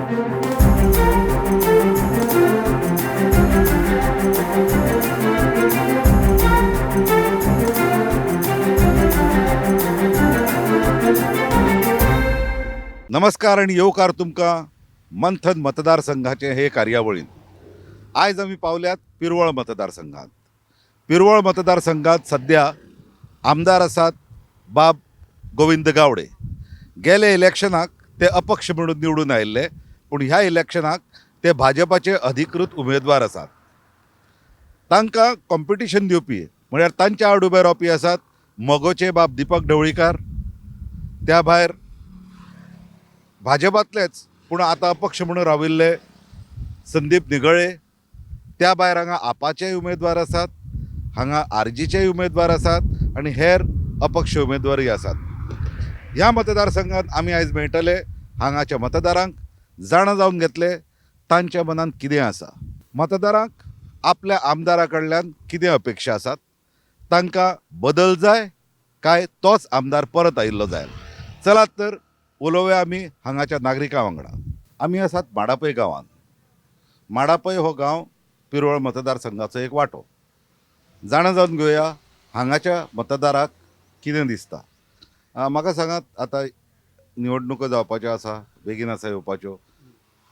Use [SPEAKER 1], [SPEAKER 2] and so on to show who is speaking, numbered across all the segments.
[SPEAKER 1] नमस्कार आनी येवकार तुमकां मंथन मतदारसंघाचे हे कार्यावळीन. आयज आमी पावल्यात पिरवळ मतदारसंघात. पिरवळ मतदारसंघात सद्या आमदार आसात बाब गोविंद गावडे. गेले इलेक्शनाक ते अपक्ष म्हणून निवडून आयिल्ले, पूण ह्या इलेक्शनाक ते भाजपाचे अधिकृत उमेदवार आसात. तांकां कॉम्पिटिशन दिवपी म्हळ्यार तांच्या आड उबे रावपी आसात मगोचे बाब दिपक ढवळीकार, त्या भायर भाजपांतलेच पूण आतां अपक्ष म्हणून राविल्ले संदीप निगळे, त्या भायर हांगा आपाचेय उमेदवार आसात, हांगा आरजीचेय उमेदवार आसात आनी हेर अपक्ष उमेदवारय आसात. ह्या मतदारसंघात आमी आयज मेळटले हांगाच्या मतदारांक जाणा जावन घेतले तांच्या मनांत कितें आसा, मतदारांक आपल्या आमदारा कडल्यान कितें अपेक्षा आसात, तांकां बदल जाय काय तोच आमदार परत आयिल्लो जाय. चलात तर उलोवया आमी हांगाच्या नागरिकां वांगडा. आमी आसात माडापय गांवांत. माडापय हो गांव पिरवळ मतदारसंघाचो एक वांटो. जाणा जावन घेवया हांगाच्या मतदाराक कितें दिसता. म्हाका सांगात, आतां निवडणुको जावपाच्यो आसा, बेगीन आसा येवपाच्यो.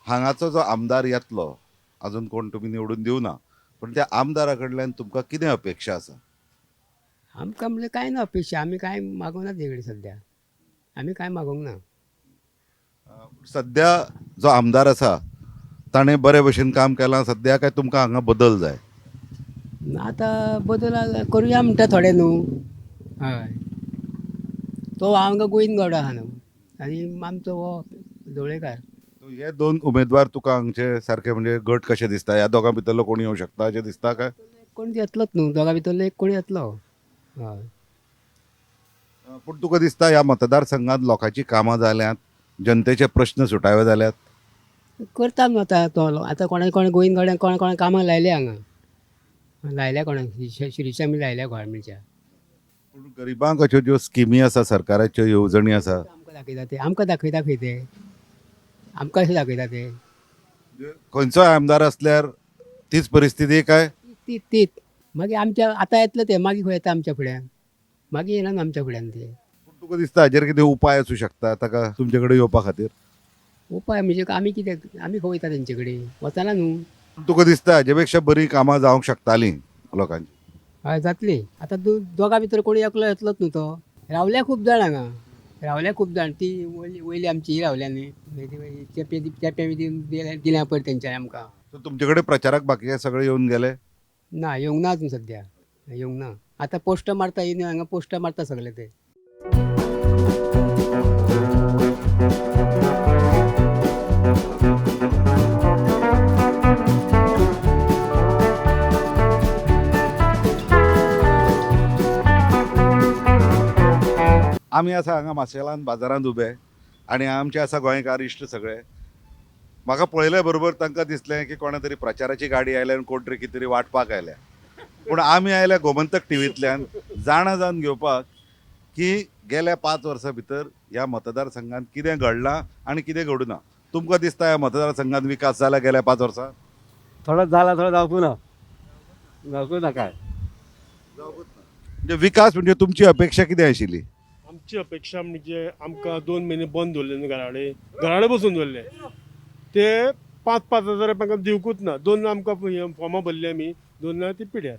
[SPEAKER 1] हांगाचो जो आमदार येतलो, अजून कोण तुमी निवडून दिवना, पूण त्या आमदारा कडल्यान तुमकां कितें अपेक्षा आसा?
[SPEAKER 2] आमकां म्हणल्यार कांय ना अपेक्षा, आमी कांय मागूंक ना तेजे कडेन सद्या, आमी कांय मागूंक ना.
[SPEAKER 1] सद्या जो आमदार आसा ताणें बरे भशेन काम केलां सद्या, काय तुमकां हांगा बदल जाय?
[SPEAKER 2] आतां बदल करुया म्हणटा थोडे न्हू. हय, तो आमकां गोविंद गावडा आहा न्हू आनी आमचो हो ढवळेकार.
[SPEAKER 1] हे दोन उमेदवार तुका हांगचे सारके म्हणजे गट कशे दिसता? ह्या दोगां भितरलो कोण येवं शकता अशें दिसता काय?
[SPEAKER 2] कोण येतलोच न्हू, दोगां भितरलो एक कोण येतलो. हय.
[SPEAKER 1] पूण तुका दिसता ह्या मतदारसंघात लोकांची कामां जाल्यांत, जनतेचे प्रश्न सुटावे जाल्यात?
[SPEAKER 2] करता न्हू आतां तो. आतां कोणा कोण गोविंद गावड्यान कोणा कोणा कामां लायल्या, हांगा लायल्या कोणाक, शिरीषा बी लायल्या गोवोरमेंटच्या.
[SPEAKER 1] पूण गरिबांक अश्यो ज्यो स्किमी आसा, सरकाराच्यो येवजणी आसा,
[SPEAKER 2] आमकां दाखयता ते, आमकां दाखयता खंय ते, आमकां अशें दाखयता ते.
[SPEAKER 1] खंयचोय आमदार आसल्यार तीच परिस्थिती काय?
[SPEAKER 2] तीच तीच. मागीर आमच्या आतां येतले ते, मागीर खंय येता आमच्या फुड्यान, मागीर येना न्हू आमच्या फुड्यान ते.
[SPEAKER 1] पूण तुका दिसता हाजेर कितें उपाय आसूं शकता ताका तुमचे कडेन येवपा खातीर?
[SPEAKER 2] उपाय म्हणजे आमी कितें, आमी खंय वयता तेंचे कडेन, वचना न्हू.
[SPEAKER 1] तुका दिसता हाजे पेक्षा बरीं कामां जावंक शकतालीं लोकांची?
[SPEAKER 2] हय, जातली. आतां दोगां भितर कोणी एकलो येतलोच न्हू. तो रावल्या खूब जाण हांगा, रावल्या खूब जाण. ती वयली वयली आमची रावल्या न्ही, चेपे चेपे बी दिल्या पळय तेंच्यांनी आमकां.
[SPEAKER 1] सो तुमचे कडेन प्रचाराक बाकीचे सगळे येवन गेले?
[SPEAKER 2] ना, येवंक ना अजून, सद्या येवंक ना. आतां पोस्टां मारता येवन हांगा पोस्टां मारता सगळे ते.
[SPEAKER 1] आमी आसा हांगा माशेलान बाजारांत उबे आनी आमचे आसा गोंयकार इश्ट सगळे. म्हाका पळयल्या बरोबर तांकां दिसलें की कोणा तरी प्रचाराची गाडी आयल्या आनी कोण तरी कितें तरी वांटपाक आयल्या. पूण आमी आयल्या गोमंतक टिवींतल्यान जाणा जावन घेवपाक की गेल्या 5 वर्सां भितर ह्या मतदारसंघांत कितें घडलां आनी कितें घडूं ना. तुमकां दिसता ह्या मतदारसंघांत विकास जाला गेल्या 5 वर्सां?
[SPEAKER 3] थोडो जाला, थोडो जावंकू ना, जावंकू ना काय.
[SPEAKER 1] म्हणजे विकास म्हणजे तुमची अपेक्षा कितें आशिल्ली?
[SPEAKER 4] आमची अपेक्षा म्हणजे आमकां 2 म्हयने बंद दवरले न्हू घराडे, घराडे बसून दवरले ते 5-5 हजार आमकां दिवकूच ना. 2 आमकां फॉर्मां भरली आमी, 2 ना ती पिड्यार.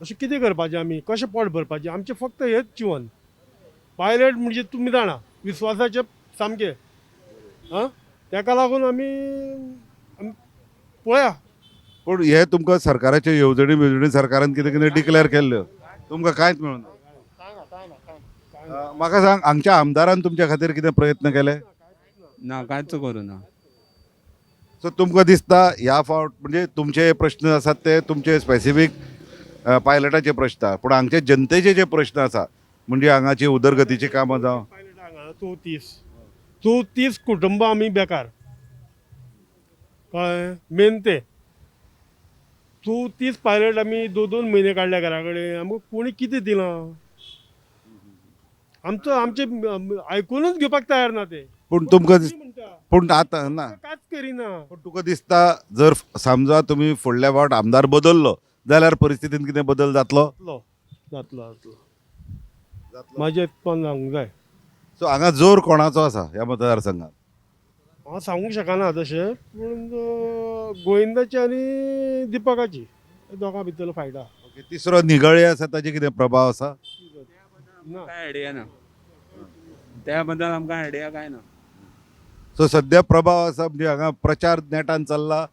[SPEAKER 4] अशें कितें करपाचें आमी, कशें पोट भरपाचें? आमचें फक्त हेंच जिवन. पायलट म्हणजे तुमी जाणा विस्वासाचें सामकें. आं, तेका लागून आमी पळया.
[SPEAKER 1] पूण हे तुमकां सरकाराच्यो येवजणी बिवजणी सरकारान कितें कितें डिक्लेअर केल्ल्यो, तुमकां कांयच मेळना? म्हाका सांग, हांगच्या आमदारान तुमच्या खातीर कितें प्रयत्न केले?
[SPEAKER 3] ना, कांयच करूं ना.
[SPEAKER 1] सो तुमकां दिसता ह्या फावट म्हणजे तुमचे प्रश्न आसात ते तुमचे स्पेसिफीक पायलटाचे प्रश्न आसा, पूण हांगचे जनतेचे जे प्रश्न आसा म्हणजे हांगाची उदरगतीची कामां जावं?
[SPEAKER 4] पायलट हांगा 34 कुटुंबां आमी बेकार, कळ्ळें? मेन ते 34 पायलट आमी 2-2 म्हयने काडल्या घरा कडेन. आमकां कोणी कितें दिलां? आमचो आमचें आयकुनूच घेवपाक तयार ना ते.
[SPEAKER 1] पूण तुमकां
[SPEAKER 4] म्हणटा
[SPEAKER 1] पूण आतां ना.
[SPEAKER 4] कांयच करिना.
[SPEAKER 1] पूण तुका दिसता जर समजा तुमी फुडल्या फावट आमदार बदललो जाल्यार परिस्थितीन कितें बदल जातलो?
[SPEAKER 4] जातलो जातलो जातलो, म्हाजें पण सांगूंक जाय.
[SPEAKER 1] सो हांगा जोर कोणाचो आसा ह्या मतदारसंघात?
[SPEAKER 4] हांव सांगूंक शकना तशें, पूण गोविंदाची आनी दिपकाची दोगां भितरलो फायट आहा.
[SPEAKER 1] ओके, तिसरो निगळे आसा, ताजे कितें प्रभाव आसा?
[SPEAKER 4] ना.
[SPEAKER 5] काय आयडिया ना त्या बद्दल, आमकां आयडिया काय ना.
[SPEAKER 1] सो सद्या प्रभाव आसा म्हणजे हांगा प्रचार नेटान चल्ला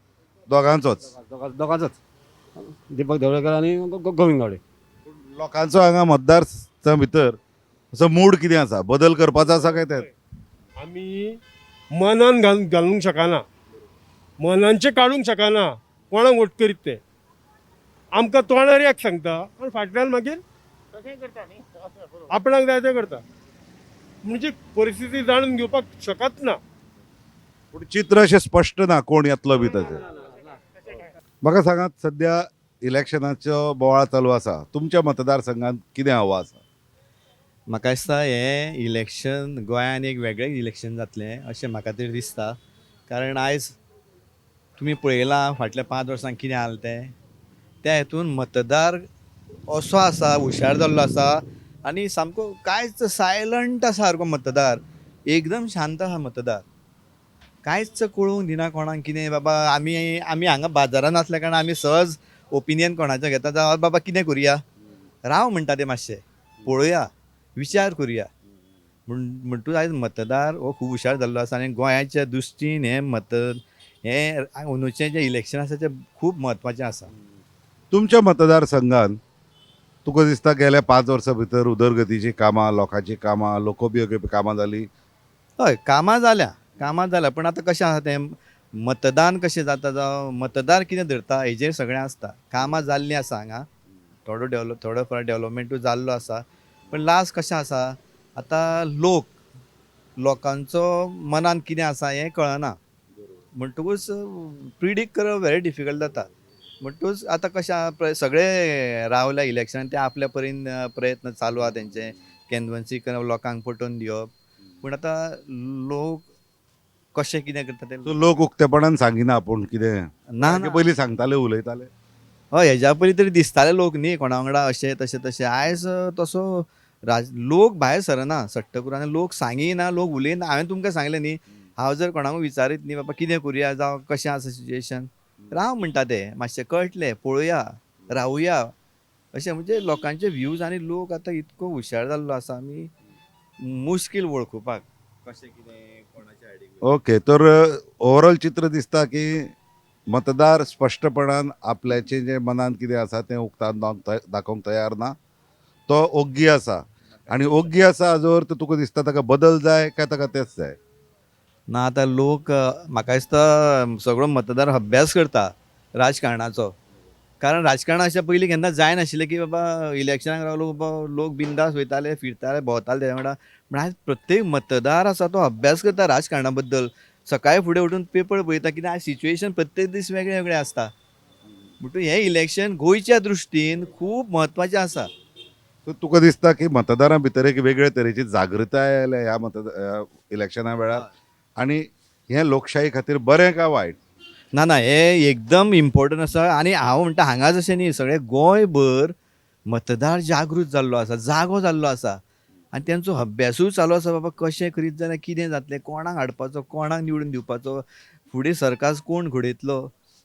[SPEAKER 1] दोगांचोच.
[SPEAKER 3] दोगांचोच, दीपक ढवळीकर आनी गोविंद गावडे.
[SPEAKER 1] लोकांचो हांगा मतदार भितर असो मूड कितें आसा, बदल करपाचो आसा काय ते?
[SPEAKER 4] आमी मनान घालूंक शकना, मनांचें काडूंक शकना कोणाक वोट करीत ते. आमकां तोंडार एक सांगता आनी फाटल्यान मागीर आपणाक जाय तें करता. म्हणजे परिस्थिती जाणून घेवपाक शकत ना.
[SPEAKER 1] पूण चित्र अशें स्पश्ट ना कोण येतलो बी तशें. म्हाका सांगात, सद्या इलेक्शनाचो बोवाळ चालू आसा, तुमच्या मतदारसंघात कितें हवा आसा?
[SPEAKER 6] म्हाका दिसता हें इलेक्शन गोंयान एक वेगळें इलेक्शन जातलें अशें म्हाका तरी दिसता. कारण आयज तुमी पळयलां फाटल्या 5 वर्सांक कितें जालें तें. त्या हितून मतदार असो आसा, हुशार जाल्लो आसा आनी सामको कांयच सायलंट आसा सारको मतदार, एकदम शांत आसा मतदार. कांयच कळूंक दिना कोणाक कितें. बाबा आमी हांगा बाजारान आसल्या कारणान आमी सहज ओपिनियन कोणाचें घेता, जावं बाबा कितें करुया, राव म्हणटा ते, मातशें पळोवया, विचार करुया म्हणटूच आयज मतदार हो खूब हुशार जाल्लो आसा. आनी गोंयाच्या दृश्टीन हें हें अंदूचें जें इलेक्शन आसा तें खूब म्हत्वाचें आसा.
[SPEAKER 1] तुमच्या मतदारसंघात तुका दिसता गेल्या 5 वर्सां भितर उदरगतीचीं कामां, लोकांचीं कामां, लोकोपयोगी कामां जालीं?
[SPEAKER 6] हय, कामां जाल्या, कामां जाल्या, पूण आतां कशें आसा तें मतदान कशें जाता जावं मतदार कितें धरता हेजेर सगळें आसता. कामां जाल्लीं आसा हांगा, थोडो डेवलप, थोडो फार डेवलपमेंटूय जाल्लो आसा, पूण लास्ट कशें आसा आतां लोकांचो मनान कितें आसा हें कळना, म्हणटकूच प्रिडीक्ट करप व्हेरी डिफिकल्ट जाता. म्हणटकूच आतां कशें आहा, सगळे रावल्या इलेक्शनान ते आपल्या परीन प्रयत्न चालू आहा तेंचे, कन्विन्सी करप, लोकांक पटोवन दिवप. पूण आतां लोक कशें कितें करता ते
[SPEAKER 1] सो लोक उक्तेपणान सांगिना आपूण कितें?
[SPEAKER 6] ना,
[SPEAKER 1] हाचे पयलीं सांगताले, उलयताले.
[SPEAKER 6] हय, हेज्या पयलीं तरी दिसताले लोक न्ही कोणा वांगडा अशें तशें तशें. आयज तसो लोक भायर सरना सट्ट करून आनी लोक सांगिना, लोक उलयना. हांवें तुमकां सांगलें न्ही, हांव जर कोणाकूय विचारीत न्ही बाबा कितें करुया जावं कशें आसा सिच्युएशन, राव म्हणटा ते, मातशें कळटलें, पळोवया, रावया अशें. म्हणजे लोकांचे व्यूज आनी लोक आतां इतको हुशार जाल्लो आसा, आमी मुश्कील वळखुपाक कशें कितें कोणाचे आयडी.
[SPEAKER 1] ओके, तर ओवरऑल चित्र दिसता की मतदार स्पश्टपणान आपल्याचें जें मनान कितें आसा तें उक्तावन दाखोवंक तयार ना, तो ओग्गी आसा. आनी ओग्गी आसा हाजो अर्थ तुका दिसता ताका बदल जाय काय ताका तेंच जाय?
[SPEAKER 6] ना, आतां लोक म्हाका दिसता सगळो मतदार अभ्यास करता राजकारणाचो. कारण राजकारणां अशें पयलीं केन्ना जायनाशिल्लें की बाबा इलेक्शनाक रावलो बाबा लोक बिंदास वयताले, फिरताले, भोंवताले तेज्या वांगडा. पूण आयज प्रत्येक मतदार आसा तो अभ्यास करता राजकारणा बद्दल. सकाळीं फुडें उठून पेपर पळयता कित्याक आयज सिच्युएशन प्रत्येक दीस वेगळें वेगळें आसता. म्हणटूच हें इलेक्शन गोंयच्या दृश्टीन खूब म्हत्वाचें आसा.
[SPEAKER 1] सो तुका दिसता की मतदारां भितर एक वेगळे तरेची जागृताय आयल्या ह्या इलेक्शना वेळार, आनी हें लोकशाही खातीर बरें काय वायट?
[SPEAKER 6] ना ना, हें एकदम इम्पॉर्टंट आसा. आनी हांव म्हणटा हांगाच अशें न्ही, सगळें गोंयभर मतदार जागृत जाल्लो आसा, जागो जाल्लो आसा आनी तेंचो अभ्यासूय चालू आसा बाबा कशें करीत जाल्यार कितें जातलें, कोणाक हाडपाचो, कोणाक निवडून दिवपाचो, फुडें सरकार कोण घडयतलो,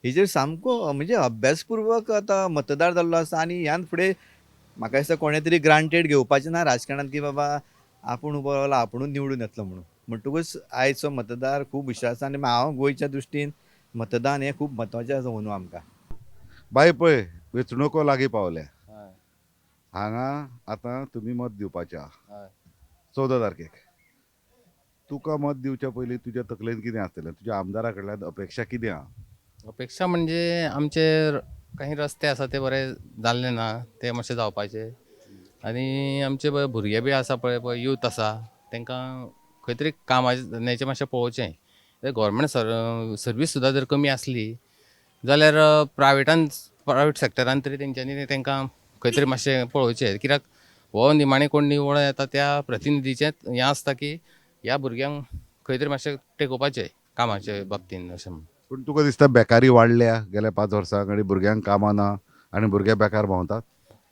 [SPEAKER 6] हेजेर सामको म्हणजे अभ्यासपुर्वक आतां मतदार जाल्लो आसा. आनी ह्यान फुडें म्हाका दिसता कोणें तरी ग्रांटेड घेवपाचें ना राजकारणांत की बाबा आपूण उबो रावला आपुणूच निवडून येतलो म्हणून. म्हणटकूच आयचो मतदार खूब हुशार आसा आनी हांव गोंयच्या दृश्टीन मतदान हें खूब म्हत्वाचें आसा अंदू आमकां.
[SPEAKER 1] बाय पळय, वेंचणुको लागीं पावल्या, हांगा आतां तुमी मत दिवपाचें आहा 14 तारखेक. तुका मत दिवच्या पयलीं तुज्या तकलेन कितें आसतलें, तुज्या आमदारा कडल्यान अपेक्षा कितें आहा?
[SPEAKER 7] अपेक्षा म्हणजे आमचे काही रस्ते आसा ते बरे जाल्ले ना, ते मातशे जावपाचे. आनी आमचे पळय भुरगे बी आसा पळय, पळय यूथ आसा, तांकां खंय तरी कामाचें धंद्याचें मातशें पळोवचें. गव्हर्मेंट सर्वीस सुद्दां जर कमी आसली जाल्यार प्रायवेट सॅक्टरान तरी तेंच्यांनी तांकां खंय तरी मातशें पळोवचें. कित्याक हो निमाणें कोण निवडून येता त्या प्रतिनिधीचें हें आसता की ह्या भुरग्यांक खंय तरी मातशें तेकोवपाचें. कामाचे बाबतीन अशें म्हण.
[SPEAKER 1] पूण तुका दिसता बेकारी वाडल्या गेल्या 5 वर्सांक आनी भुरग्यांक कामां ना आनी भुरगे बेकार भोंवतात?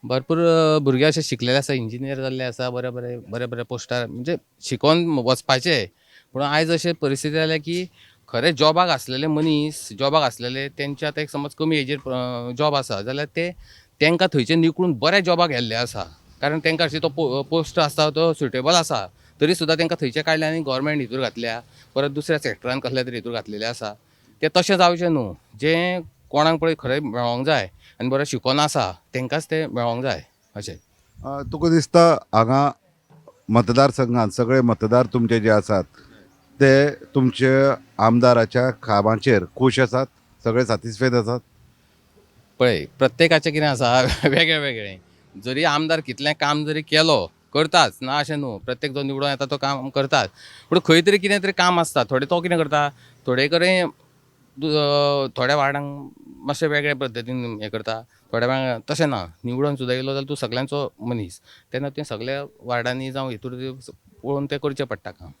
[SPEAKER 7] भरपूर भुरगे अशे शिकलेले आसा, इंजिनियर जाल्ले आसा, बरे बरे बरे बरे पोस्टार म्हणजे शिकोन वचपाचे. पूण आयज अशें परिस्थिती जाल्या की खरें जॉबाक आसलेले मनीस, जॉबाक आसलेले तेंचे आतां एक समज कमी एजीर जॉब आसा जाल्यार ते तेंकां थंयचे निकळून बऱ्या जॉबाक गेल्ले आसा, कारण तेंकां अशें तो पोस्ट आसा तो सुटेबल आसा, तरी सुद्दां तेंकां थंयचे काडले आनी गोवोरमेंट हितूर घातल्या, परत दुसऱ्या सेक्टरान कसल्या तरी हितूर घातलेले आसा. तें तशें जावचें न्हू, जें कोणाक पळय खरें मेळोंक जाय आनी बरें शिकोन आसा तेंकांच तें मेळोंक जाय अशें.
[SPEAKER 1] तुका दिसता हांगा मतदारसंघात सगळे मतदार तुमचे जे आसात ते तुमचे आमदाराच्या कामाचेर खूश आसात, सगळे सॅटिस्फायड आसात?
[SPEAKER 7] पळय प्रत्येकाचें कितें आसा वेगळें वेगळें, जरी आमदार कितलें काम जरी केलो करताच ना अशें न्हू, प्रत्येक जो निवडून येता तो काम करताच, पूण खंय तरी कितें तरी काम आसता. थोडे तो कितें करता, थोडे कडेन थोड्या वार्डांक मातशें वेगळे पद्दतीन हें करता, थोड्या वार्डांक तशें ना. निवडून सुद्दां येयलो जाल्यार तूं सगल्यांचो मनीस, तेन्ना तें सगल्या वार्डांनी जावं हितूर पळोवन तें करचें पडटा काम.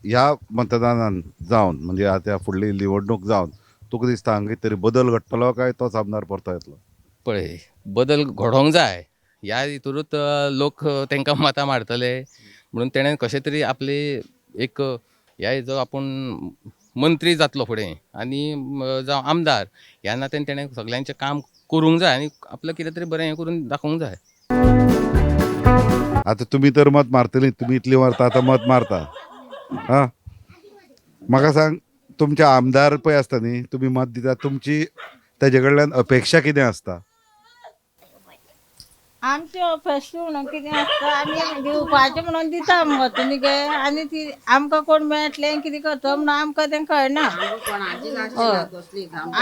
[SPEAKER 1] ह्या मतदानान जावन म्हणजे आतां फुडली निवडणूक जावन तुका दिसता हांगा तरी बदल घडटलो काय तोच आमदार परतो येतलो?
[SPEAKER 7] पळय बदल घडोवंक जाय, ह्या हितूरूच लोक तेंकां मतां मारतले म्हणून तेणें कशें तरी आपली एक ह्या हेजो आपूण मंत्री जातलो फुडें आनी जावं आमदार ह्या नात्यान तेणें सगल्यांचें काम करूंक जाय आनी आपलें कितें तरी बरें हें करून दाखोवंक जाय.
[SPEAKER 1] आतां तुमी तर मत मारतली, तुमी इतली मारता आतां मत मारता. हां, म्हाका सांग तुमचे आमदार पळय आसता न्ही, तुमी मत दिता, तुमची तेजे कडल्यान अपेक्षा कितें आसता?
[SPEAKER 8] आमचे अपेक्षा म्हणून कितें आसता, आमी दिवपाचें म्हणून दिता मत न्ही गे, आनी ती आमकां कोण मेळटलें कितें करता म्हणून आमकां तें कळना. हय,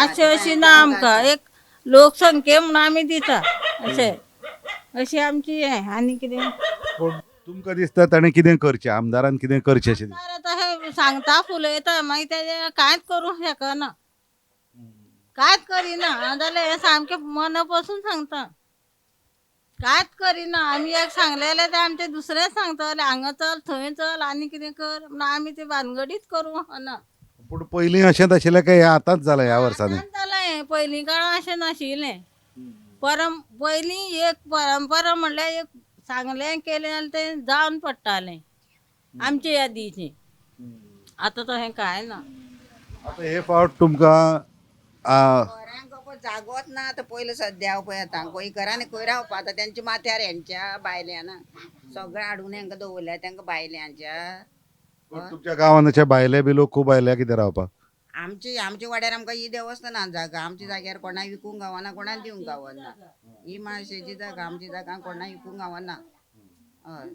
[SPEAKER 8] अशें अशी ना आमकां, एक लोकसंख्ये म्हणून आमी दिता अशें, अशी आमची हें. आनी कितें
[SPEAKER 1] तुमकां दिसता ताणें कितें करचें, आमदारान कितें करचें अशें?
[SPEAKER 8] आमदार आतां हे सांगता फुलयता, मागीर तेजें कांयच करूंक शकना, कांयच करिना. जाल्यार हें सामकें मना पसून सांगता, कांयच करिना. आमी एक सांगलें जाल्यार तें आमचें दुसरेंच सांगतलें, हांगा चल थंय चल आनी कितें कर म्हणून आमी ते भानगडीच करूंक ना.
[SPEAKER 1] पूण पयलीं अशेंच आशिल्लें काय हें आतांच जालां ह्या वर्सांनी?
[SPEAKER 8] जालां हें, पयलीं काळां अशें नाशिल्लें. पयलीं एक परंपरा म्हणल्यार एक सांगलें केलें जाल्यार तें जावन पडटालें आमचे यादीचें, आतां तशें कांय ना.
[SPEAKER 1] आतां हे फावट तुमकां
[SPEAKER 9] जागोच ना आतां पयलीं सद्या पळय आतां गोंयकारांनी खंय रावपा आतां तेंच्या माथ्यार हेंच्या बायल्यान सगळें हाडून हेंकां दवरल्या तेंकां बायल्यांच्या.
[SPEAKER 1] तुमच्या गांवांत अशे भायले बी लोक खूब आयल्या कितें रावपाक?
[SPEAKER 9] आमचे आमच्या वाड्यार आमकां ही देवस्थान ना जागा, आमच्या जाग्यार कोणाक विकूंक गावना, कोणाक दिवंक गावना. ही माशेची जागा, आमची जागा कोणाक विकूंक गावना. हय.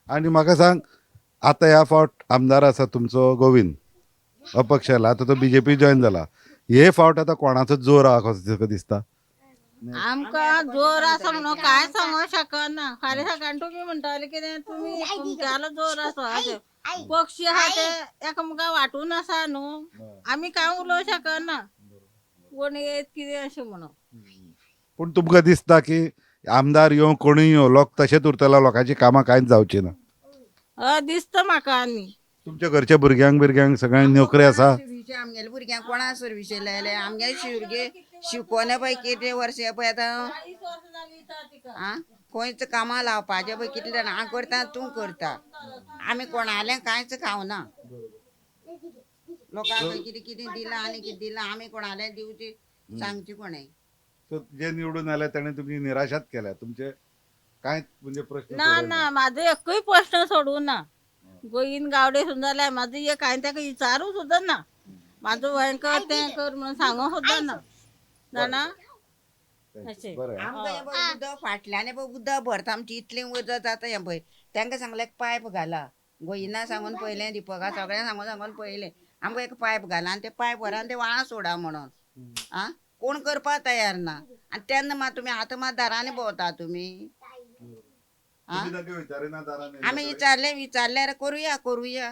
[SPEAKER 1] आनी म्हाका सांग आतां ह्या फावट आमदार आसा तुमचो गोविंद अपक्ष आयला, आतां तो बीजेपी जॉयन जाला, हे फावट आतां कोणाचो जोर आहा कसो तुका दिसता?
[SPEAKER 8] आमकां जोर आसा म्हणून कांय सांगूंक शकना. फाल्यां सकाळीं तुमी म्हणटाले कितें तुमी तुमच्यालो जोर आसा, अशें पक्षी आहा ते एकामेका वांटून आसा न्हू, आमी कांय उलोवंक शकना कोण येत कितें अशें म्हणून.
[SPEAKER 1] पूण तुमकां दिसता की आमदार येवं कोणूय येवं लोक तशेंच उरतले, लोकांची कामां कांयच जावची ना?
[SPEAKER 8] हय दिसता म्हाका. आनी
[SPEAKER 1] तुमच्या घरच्या भुरग्यांक बिरग्यांक सगळ्यांक नोकरी आसा?
[SPEAKER 9] आमगेल्या भुरग्यांक कोणा सर्विसे लायले, आमगेले भुरगे शिकोन पळय कितले वर्सां पळय आतां आं खंयच कामां लावपाचें पळय कितले जाणां हांव करता तूं करता, आमी कोणालें कांयच खावना. लोकांक कितें कितें दिलां आनी कितें दिलां, आमी कोणालें दिवचें सांगचें कोणें.
[SPEAKER 1] जे निवडून आयले ताणें तुमची निराशाच केल्या, तुमचे कांयच म्हणजे प्रश्न
[SPEAKER 8] ना ना म्हाजो एकूय प्रश्न सोडूं ना. गोंयीन गावडे सुद्दां जाल्यार म्हाजो एक हांवें ताका विचारूं सुद्दां ना, म्हाजो हें कर तें कर म्हणून सांगूं सुद्दां ना जाणा. अशें
[SPEAKER 9] आमकां हें पळय उदक फाटल्यान हें पळय उदक भरता आमचें इतलें उदक जाता हें पळय, तांकां सांगलें एक पायप घाला, गोंयना सांगून पळयलें, दिपका सगळ्यांक सांगून सांगून पळयलें, आमकां एक पायप घाला आनी तें पायप व्हरा आनी तें व्हाळां सोडा म्हणून. आं कोण करपाक तयार ना. आनी तेन्ना मात तुमी आतां मात दारांनी भोंवता तुमी. आमी विचारलें विचारल्यार करुया करुया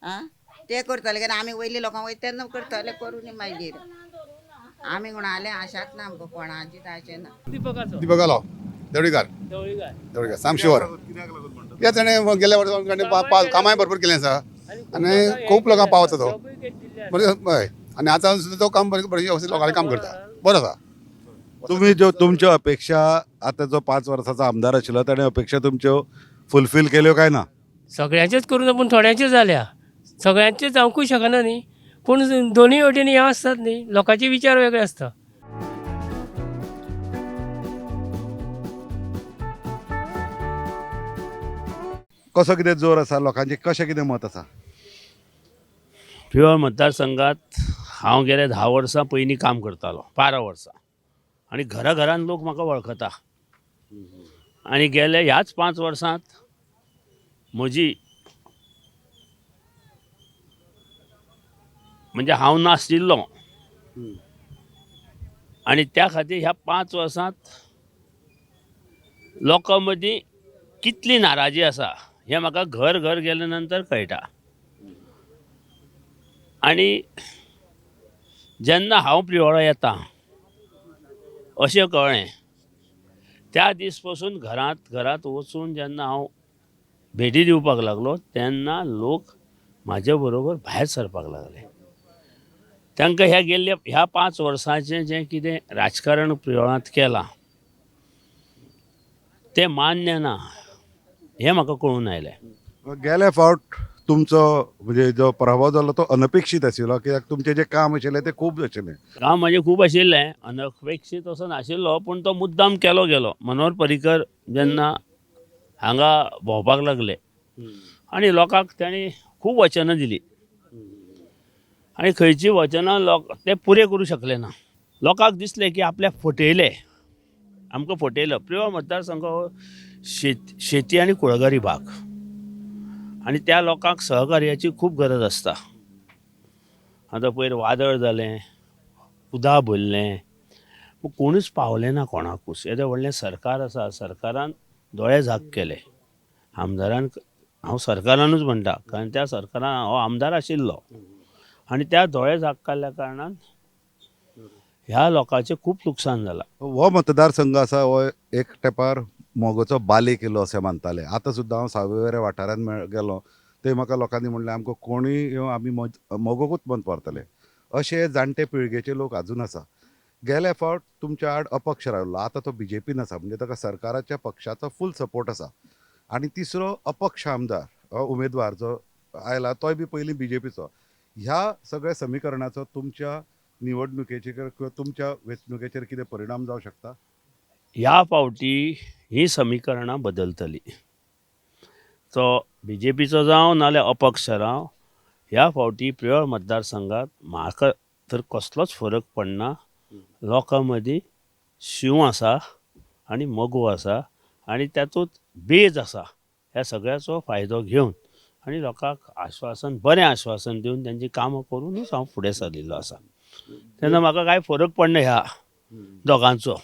[SPEAKER 9] आं ते करतले केन्ना आमी वयले लोकांक वयता तेन्ना करतले, करूं मागीर. आमी कोणाले आशाच ना, आमकां कोणाचीच आशा ना.
[SPEAKER 10] दीपकालो देवळीकार. देवळीकार सामशिवर. कित्याक ताणें गेल्या वर्सा कामांय भरपूर केलें आसा आनी खूब लोकांक पावता तो बरें. हय, आनी आतां सुद्दां तो काम बरें बरें व्यवस्थीत लोकांचें काम करता, बरो आसा.
[SPEAKER 1] तुम्ही ज्यो तुमच्यो अपेक्षा आतां जो 5 वर्सांचो आमदार आशिल्लो ताणें अपेक्षा तुमच्यो फुलफील केल्यो काय ना?
[SPEAKER 11] सगळ्यांचेच करूं ना, पूण थोड्यांचे जाल्या. सगळ्यांचे जावंकूय शकना न्ही, पूण दोनूय वटेन हें आसतात न्ही, लोकांचे विचार वेगळे आसता.
[SPEAKER 1] कसो कितें जोर आसा लोकांचें, कशें कितें मत आसा?
[SPEAKER 12] प्रियोळ मतदारसंघात हांव गेले 10 वर्सां पयलीं काम करतालो, 12 वर्सां, आनी घरा घरान लोक म्हाका वळखता. आनी गेले ह्याच 5 वर्सांत म्हजी म्हणजे हांव नाशिल्लो आनी त्या खातीर ह्या 5 वर्सांत लोकां मदीं कितली नाराजी आसा हें म्हाका घर घर गेले नंतर कळटा. आनी जेन्ना हांव प्रियोळा येता अशें कळ्ळें त्या दीस पासून घरांत घरांत वचून जेन्ना हांव भेटी दिवपाक लागलो तेन्ना लोक म्हाजे बरोबर भायर सरपाक लागले. तांकां ह्या गेल्ल्या ह्या 5 वर्सांचें जें कितें राजकारण प्रियोळांत केलां तें मान्य ना हें म्हाका कळून आयलें.
[SPEAKER 1] गेल्या फावट तुमचो म्हणजे जो पराभव जालो तो अनपेक्षीत आशिल्लो, कित्याक तुमचें जें काम आशिल्लें तें खूब आशिल्लें.
[SPEAKER 12] काम म्हाजें खूब आशिल्लें, अनपेक्षीत असो नाशिल्लो, पूण तो मुद्दाम केलो गेलो. मनोहर पर्रीकर जेन्ना हांगा भोंवपाक लागले आनी लोकांक तांणी खूब वचनां दिलीं आनी खंयचीं वचनां लोक ते पुरे करूं शकले ना. लोकांक दिसलें की आपल्याक फटयले, आमकां फटयलो. प्रियोळ मतदारसंघ हो शेती आनी कुळागरी भाग आनी त्या लोकांक सहकार्याची खूब गरज आसता. आतां पयर वादळ जालें, उदक भरलें, कोणूच पावले ना कोणाकूच. येदें व्हडलें सरकार आसा, सरकारान दोळे झाक केले. आमदारान, हांव सरकारानूच म्हणटा कारण त्या सरकारान हांव आमदार आशिल्लो आनी त्या दोळे झाक काडल्या कारणान ह्या लोकांचें खूब लुकसाण जालां.
[SPEAKER 1] हो मतदारसंघ आसा हो एक तेंपार मोगोचो बाले किल्लो अशें मानताले. आतां सुद्दां हांव सावयवेरें वाठारांत गेलो थंय म्हाका लोकांनी म्हणलें आमकां कोणूय येवं आमी मोगोकूच मत मारतले. अशे जाणटे पिळगेचे लोक आजून आसा. गेल्या फावट तुमच्या आड अपक्ष रावलो, आतां तो बीजेपीन आसा, म्हणजे ताका सरकाराच्या पक्षाचो फूल सपोर्ट आसा. आनी तिसरो अपक्ष आमदार उमेदवार जो आयला तोय बी पयलीं बीजेपीचो. ह्या सगळ्या समीकरणाचो तुमच्या निवडणुकेचेर किंवा तुमच्या वेंचणुकेचेर कितें परिणाम जावं शकता?
[SPEAKER 12] ह्या फावटी ही समीकरणां बदलतली. तो बीजेपीचो जावं नाल्यार अपक्ष राव, ह्या फावटी प्रियोळ मतदारसंघात म्हाका तर कसलोच फरक पडना. लोकां मदीं शींव आसा आनी मगो आसा आनी तातूंत बेज आसा. ह्या सगळ्याचो फायदो घेवन आनी लोकांक आश्वासन, बरें आश्वासन दिवन तांची कामां करुनूच हांव फुडें सरलेलो आसा. तेन्ना म्हाका कांय फरक पडना ह्या दोगांचो.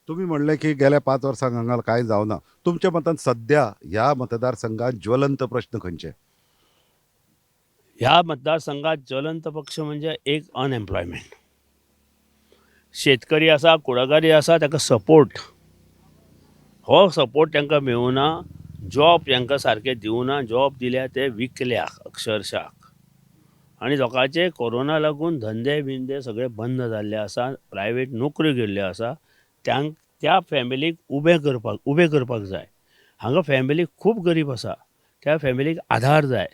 [SPEAKER 1] तुमी म्हणलें की गेल्या 5 वर्सांक हांगा कांय जावना. तुमच्या मतान सद्या ह्या मतदारसंघात ज्वलंत प्रश्न खंयचे?
[SPEAKER 12] ह्या मतदारसंघात ज्वलंत पक्ष म्हणजे एक अनएम्प्लॉयमेंट. शेतकरी आसा, कुळागारी आसा, ताका सपोर्ट, हो सपोर्ट तांकां मेळुना. जॉब तांकां सारकें दिवना, जॉब दिल्या ते विकल्या अक्षरशा. आनी लोकांचे कोरोना लागून धंदे बिंदे सगळे बंद जाल्ले आसा, प्रायवेट नोकऱ्यो गेल्ल्यो आसा. त्या फॅमिलीक उबे करपाक जाय. हांगा फॅमिली खूब गरीब आसा, त्या फॅमिलीक आधार जाय,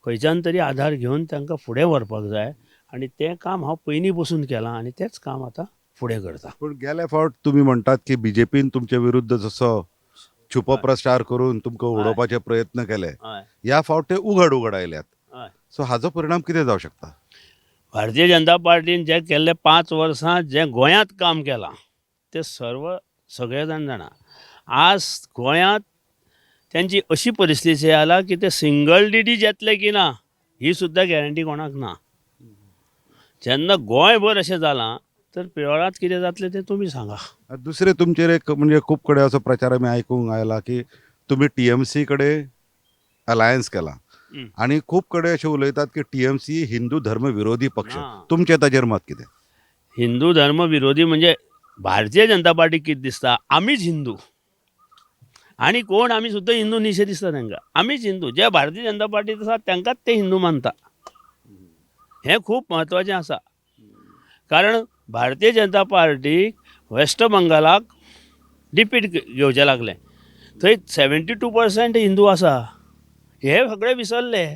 [SPEAKER 12] खंयच्यान तरी आधार घेवन तांकां फुडें व्हरपाक जाय. आनी तें काम हांव पयलीं बसून केलां आनी तेंच काम आतां फुडें करता.
[SPEAKER 1] पूण गेल्या फावट तुमी म्हणटात की बीजेपीन तुमचे विरुद्ध जसो छुपो प्रचार करून तुमकां उडोवपाचे प्रयत्न केले, ह्या फावट ते उघड उघड आयल्यात. सो हाजो परिणाम कितें जावं शकता?
[SPEAKER 12] भारतीय जनता पार्टीन जें केल्लें 5 वर्सां जें गोंयांत काम केलां तें सर्व सगळे जाण जाणा. आज गोंयांत तांची अशी परिस्थिती आला की ते सिंगल डिजीट येतले की ना ही सुद्दां गॅरंटी कोणाक ना. जेन्ना गोंयभर अशें जालां तर प्रियोळांत कितें जातलें तें तुमी सांगा.
[SPEAKER 1] दुसरें तुमचेर एक म्हणजे खूब कडेन असो प्रचार आमी आयकूंक आयला की तुमी टीएमसी कडेन अलायन्स केला आनी खूब कडेन अशें उलयतात की टीएमसी हिंदू धर्म विरोधी पक्ष. तुमचें ताजेर मत कितें?
[SPEAKER 12] हिंदू धर्म विरोधी म्हणजे भारतीय जनता पार्टी कितें दिसता, आमीच हिंदू. आनी कोण आमी सुद्दां हिंदू न्ही दिसता तांकां. आमीच हिंदू, जे भारतीय जनता पार्टीत आसा तांकांच ते हिंदू मानता. हें खूब म्हत्वाचें आसा, कारण भारतीय जनता पार्टीक वेस्ट बंगालाक डिफीट घेवचें लागलें. थंय 72% हिंदू आसा. हे सगळे विसरले.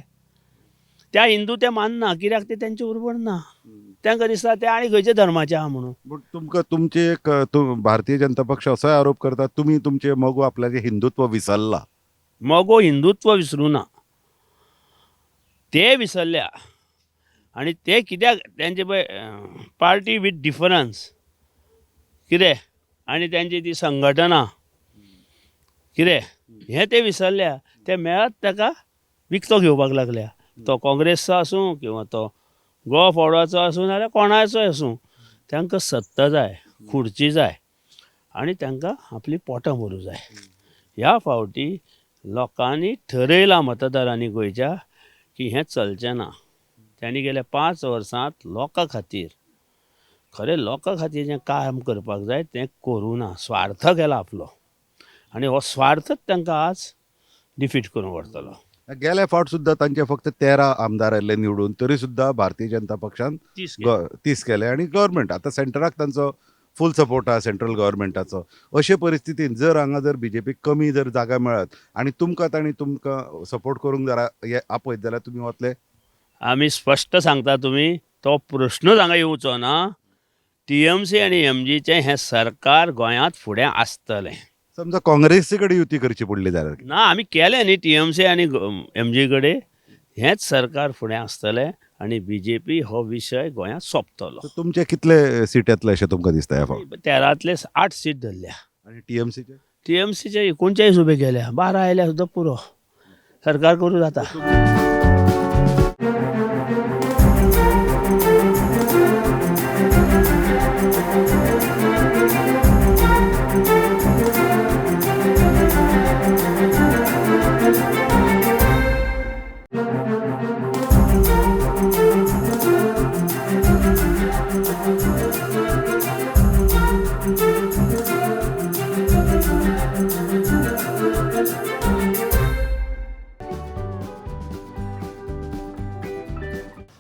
[SPEAKER 12] त्या हिंदू ते मानना, कित्याक ते तेंचे बरोबर ना. तांकां दिसता ते आनी खंयच्या धर्माचे आहा म्हणून.
[SPEAKER 1] बट तुमकां तुमचे एक भारतीय जनता पक्ष असोय आरोप करता, तुमी तुमचे मगो आपल्याचें हिंदुत्व विसरला.
[SPEAKER 12] मगो हिंदुत्व विसरूं ना, ते विसरल्या. आनी ते कित्याक तेंचे पळय पार्टी वीथ डिफरन्स कितें आनी तेंची ती संघटना कितें हें ते विसरल्या. ते मेळत ताका विकतो घेवपाक लागल्या. तो काँग्रेसचो आसूं किंवा तो गोवा फॉरवर्डाचो आसूं नाजाल्यार कोणाचोय आसूं, तांकां सत्ता जाय, खुर्ची जाय आनी तांकां आपली पोटां भरूं जाय. ह्या फावटी लोकांनी ठरयलां, मतदारांनी गोंयच्या, की हें चलचें ना. तांणी गेल्या 5 वर्सांत लोकां खातीर, खरें लोकां खातीर जें काम करपाक जाय तें करूं ना. स्वार्थ केला आपलो आनी हो स्वार्थच तांकां आज डिफीट करून व्हरतलो.
[SPEAKER 1] गेल्या फावट सुद्दां तांचे फक्त 13 आमदार आयिल्ले निवडून, तरी सुद्दां भारतीय जनता पक्षान 30 केले आनी गव्हर्मेंट आतां सेंटराक तांचो फूल सपोर्ट आहा सेंट्रल गव्हर्मेंटाचो. अशे परिस्थितीन जर हांगा जर बीजेपीक कमी जर जागा मेळत आनी तुमकां तांणी तुमकां सपोर्ट करूंक जर आपयत जाल्यार तुमी वतले?
[SPEAKER 12] आमी स्पश्ट सांगता, तुमी तो प्रश्नूच हांगा येवचो ना. टीएमसी आनी एमजीचें हें सरकार गोंयांत फुडें आसतलें.
[SPEAKER 1] समजा काँग्रेसी कडेन युती करची पडली जाल्यार?
[SPEAKER 12] ना, आमी केलें न्ही टीएमसी आनी एमजी कडेन. हेंच सरकार फुडें आसतलें आनी बीजेपी हो विशय गोंयांत सोंपतलो.
[SPEAKER 1] तुमचे कितले सीट येतले अशें तुमकां दिसता ह्या फावट?
[SPEAKER 12] 13तले 8 सीट धरल्या.
[SPEAKER 1] आनी टीएमसीचे?
[SPEAKER 12] टीएमसीचे 39 उबे केल्या, 12 आयल्या सुद्दां पुरो, सरकार करूं जाता.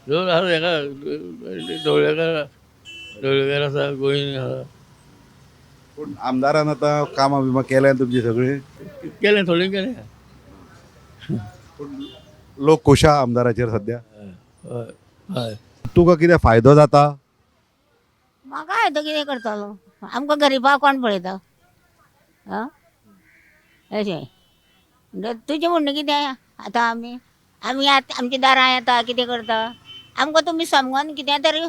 [SPEAKER 13] दोन आसा हेका ढवळेकार, ढवळेकार आसा, गोंयन आसा.
[SPEAKER 1] पूण आमदारान आतां कामां बिमां केल्यां तुमची सगळीं?
[SPEAKER 13] केलें, थोडें केलें.
[SPEAKER 1] पूण लोक खुश आहा आमदाराचेर सद्या?
[SPEAKER 13] हय हय.
[SPEAKER 1] तुका कितें फायदो जाता?
[SPEAKER 8] म्हाका फायदो कितें करतलो, आमकां गरिबाक कोण पळयता? आं अशें म्हणटा तुजें म्हणणें कितें? आतां आमी आमी आतां आमच्या दारां येता कितें करता, आमकां तुमी समजून कितें तरी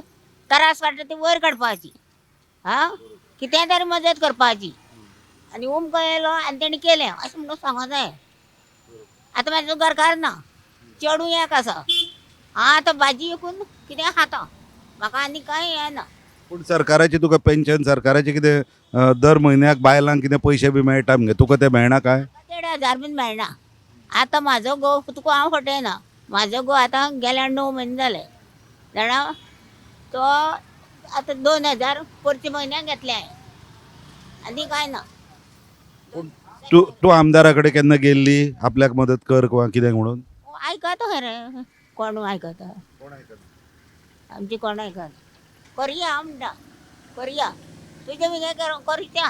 [SPEAKER 8] त्रास काडटा ती वयर काडपाची, आं कितें तरी मदत करपाची. आनी उमको येयलो आनी तेणी केलें अशें म्हणून सांगो जाय. आतां म्हाजो घरकार ना, चेडूं एक आसा, हांव आतां भाजी विकून कितें खाता, म्हाका आनी कांय हें ना.
[SPEAKER 1] पूण सरकाराची तुका पेन्शन, सरकाराचें कितें दर म्हयन्याक बायलांक कितें पयशे बी मेळटा मगे, तुका ते मेळना काय?
[SPEAKER 8] 1,500 बीन मेळना. आतां म्हाजो घोव, तुका हांव फटयना, म्हाजो घोव आतां गेल्यार 9 म्हयने जाले जाणा, तो आतां 2,000 परते म्हयन्याक घेतले हांवें, आनी कांय ना.
[SPEAKER 1] तूं तूं आमदारा कडेन केन्ना गेल्ली आपल्याक मदत कर किंवा कितें म्हणून?
[SPEAKER 8] आयकता खरें, कोण आयकता? आमची कोण आयकना. करया म्हणटा, करया तुजें बी करया,